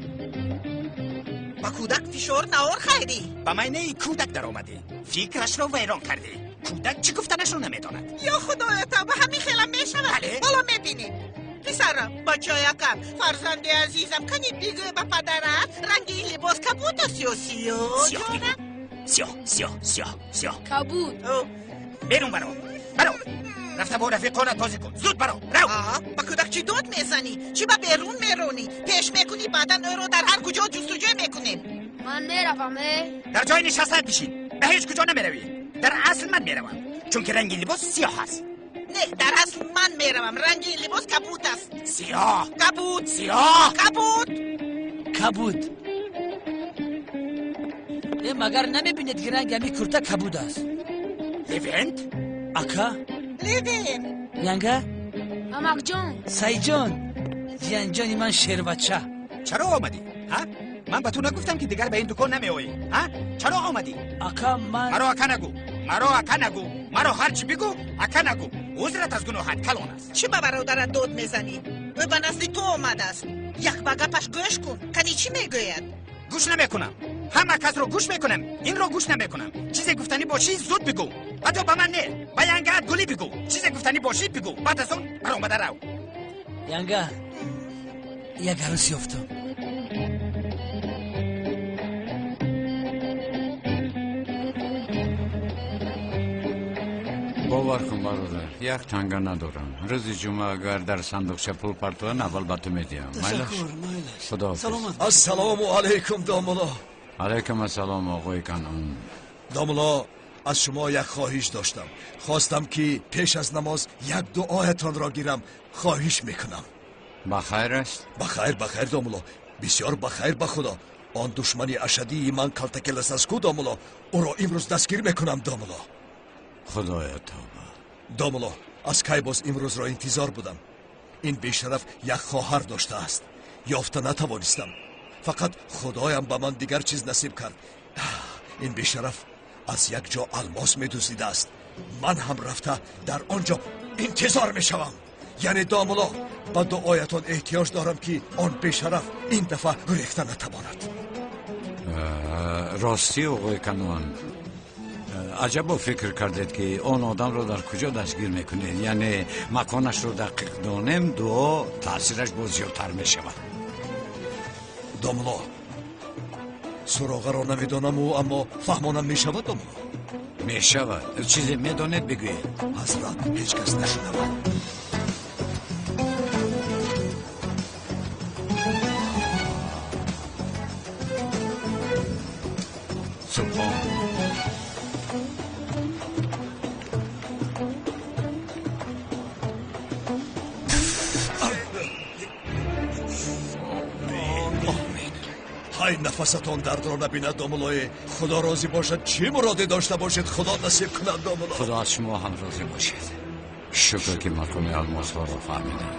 Ба кӯдак фишор наор, Хайрӣ. Ба майнаи кӯдак даромадӣ, фикрашро вайрон кардӣ. Кӯдак чӣ гуфтанашро намедонад. Ё Худоё, тавба, ҳамин хелам мешавад. Ҳоло мебинем. Писарам, бачаякам, фарзанди азизам, кани бигӯ ба падарат, ранги ин либос кабуд аст ё сиёҳ? Сиёҳ бигӯ. Сиёҳ, сиёҳ, сиёҳ, сиёҳ. Кабуд. Берун баро, баро. Рафта бо рафиқонат бозӣ кун. Зуд баро, рав. Ба кӯдак чӣ дод мезанӣ? Чӣ ба берун меронӣ? Пеш мекунӣ, баъдан ӯро дар ҳар куҷо ҷустуҷӯ мекунем. Ман меравам, э? Дар ҷои нишастаат бишин. Ба ҳеҷ куҷо намеравӣ. Дар асл ман меравам, чунки ранги либос сиёҳ аст. Не, дар асл ман меравам. Ранги ин либос кабуд аст. Сиёҳ. Кабуд. Сиёҳ. Кабуд. Кабуд. Э, магар намебинед ки ранги ҳамин курта кабуд аст? Левент? Ака? Левент. Янга? Амакҷон. Саидҷон, ҷиянҷони ман шербача. Чаро омадӣ, ҳа? Ман ба ту нагуфтам, ки дигар ба ин дукон намеоӣ? Ҳа, чаро омадӣ? Ака, ман маро ака нагӯ, маро ака нагӯ, маро ҳарчи бигӯ, ака нагӯ. Узрат аз гуноҳат калон аст. Чӣ ба бародарат дод мезанӣ? Ӯ ба назди ту омадааст. Як ба гапаш гӯш кун, кани чӣ мегӯяд. Гӯш намекунам. Ҳама касро гӯш мекунам, инро гӯш намекунам. Чизе гуфтанӣ бошӣ, зуд бигӯ. Ҳатто ба ман не, ба янгаат Гулӣ бигӯ. Чизе гуфтанӣ бошӣ, бигӯ, баъд аз он баромада рав. Янга, як арӯс ёфтам. Бовар кун, бародар, як танга надорам. Рӯзи ҷумъа агар дар сандуқча пул партоян, аввал ба ту медиҳам. Ташаккур, майлаш. Худоҳофиз. Ассалому алайкум, домулло. Алайкум ассалом, оғои Канъон. Домулло, аз шумо як хоҳиш доштам. Хостам, ки пеш аз намоз як дуоятонро гирам. Хоҳиш мекунам. Ба хайр аст? Ба хайр, ба хайр, домулло, бисёр ба хайр. Ба худо, он душмани ашадии ман калтакелас аст ку, домулло, ӯро имрӯз дастгир мекунам, домулло. Худоя, тавба! Домулло, аз кай боз имрӯзро интизор будам. Ин бешараф як хоҳар доштааст, ёфта натавонистам. Фақат худоям ба ман дигар чиз насиб кард. Ин бешараф аз як ҷо алмос медуздидааст. Ман ҳам рафта дар он ҷо интизор мешавам. Яъне, домулло, ба дуоятон эҳтиёҷ дорам, ки он бешараф ин дафъа гурехта натавонад. Ростӣ, оғои Канон, аҷабо фикр кардед, ки он одамро дар куҷо дастгир мекунед. Яъне маконашро дақиқ донем, дуо таъсираш боз зиёдтар мешавад. Домулло, суроғаро намедонаму, аммо фаҳмонам мешавад, домулло? Мешавад. Чизе медонед, бигӯед. Ҳазрат, ҳеҷ кас нашунавад. Субҳон! Ҳай, нафасатон дардро набинад, домуллое. Худо розӣ бошад. Чӣ муроде дошта бошед, худо насиб кунад, домулло. Худо аз шумо ҳам розӣ бошад. Шукр, ки макони алмосҳоро фаҳмидам.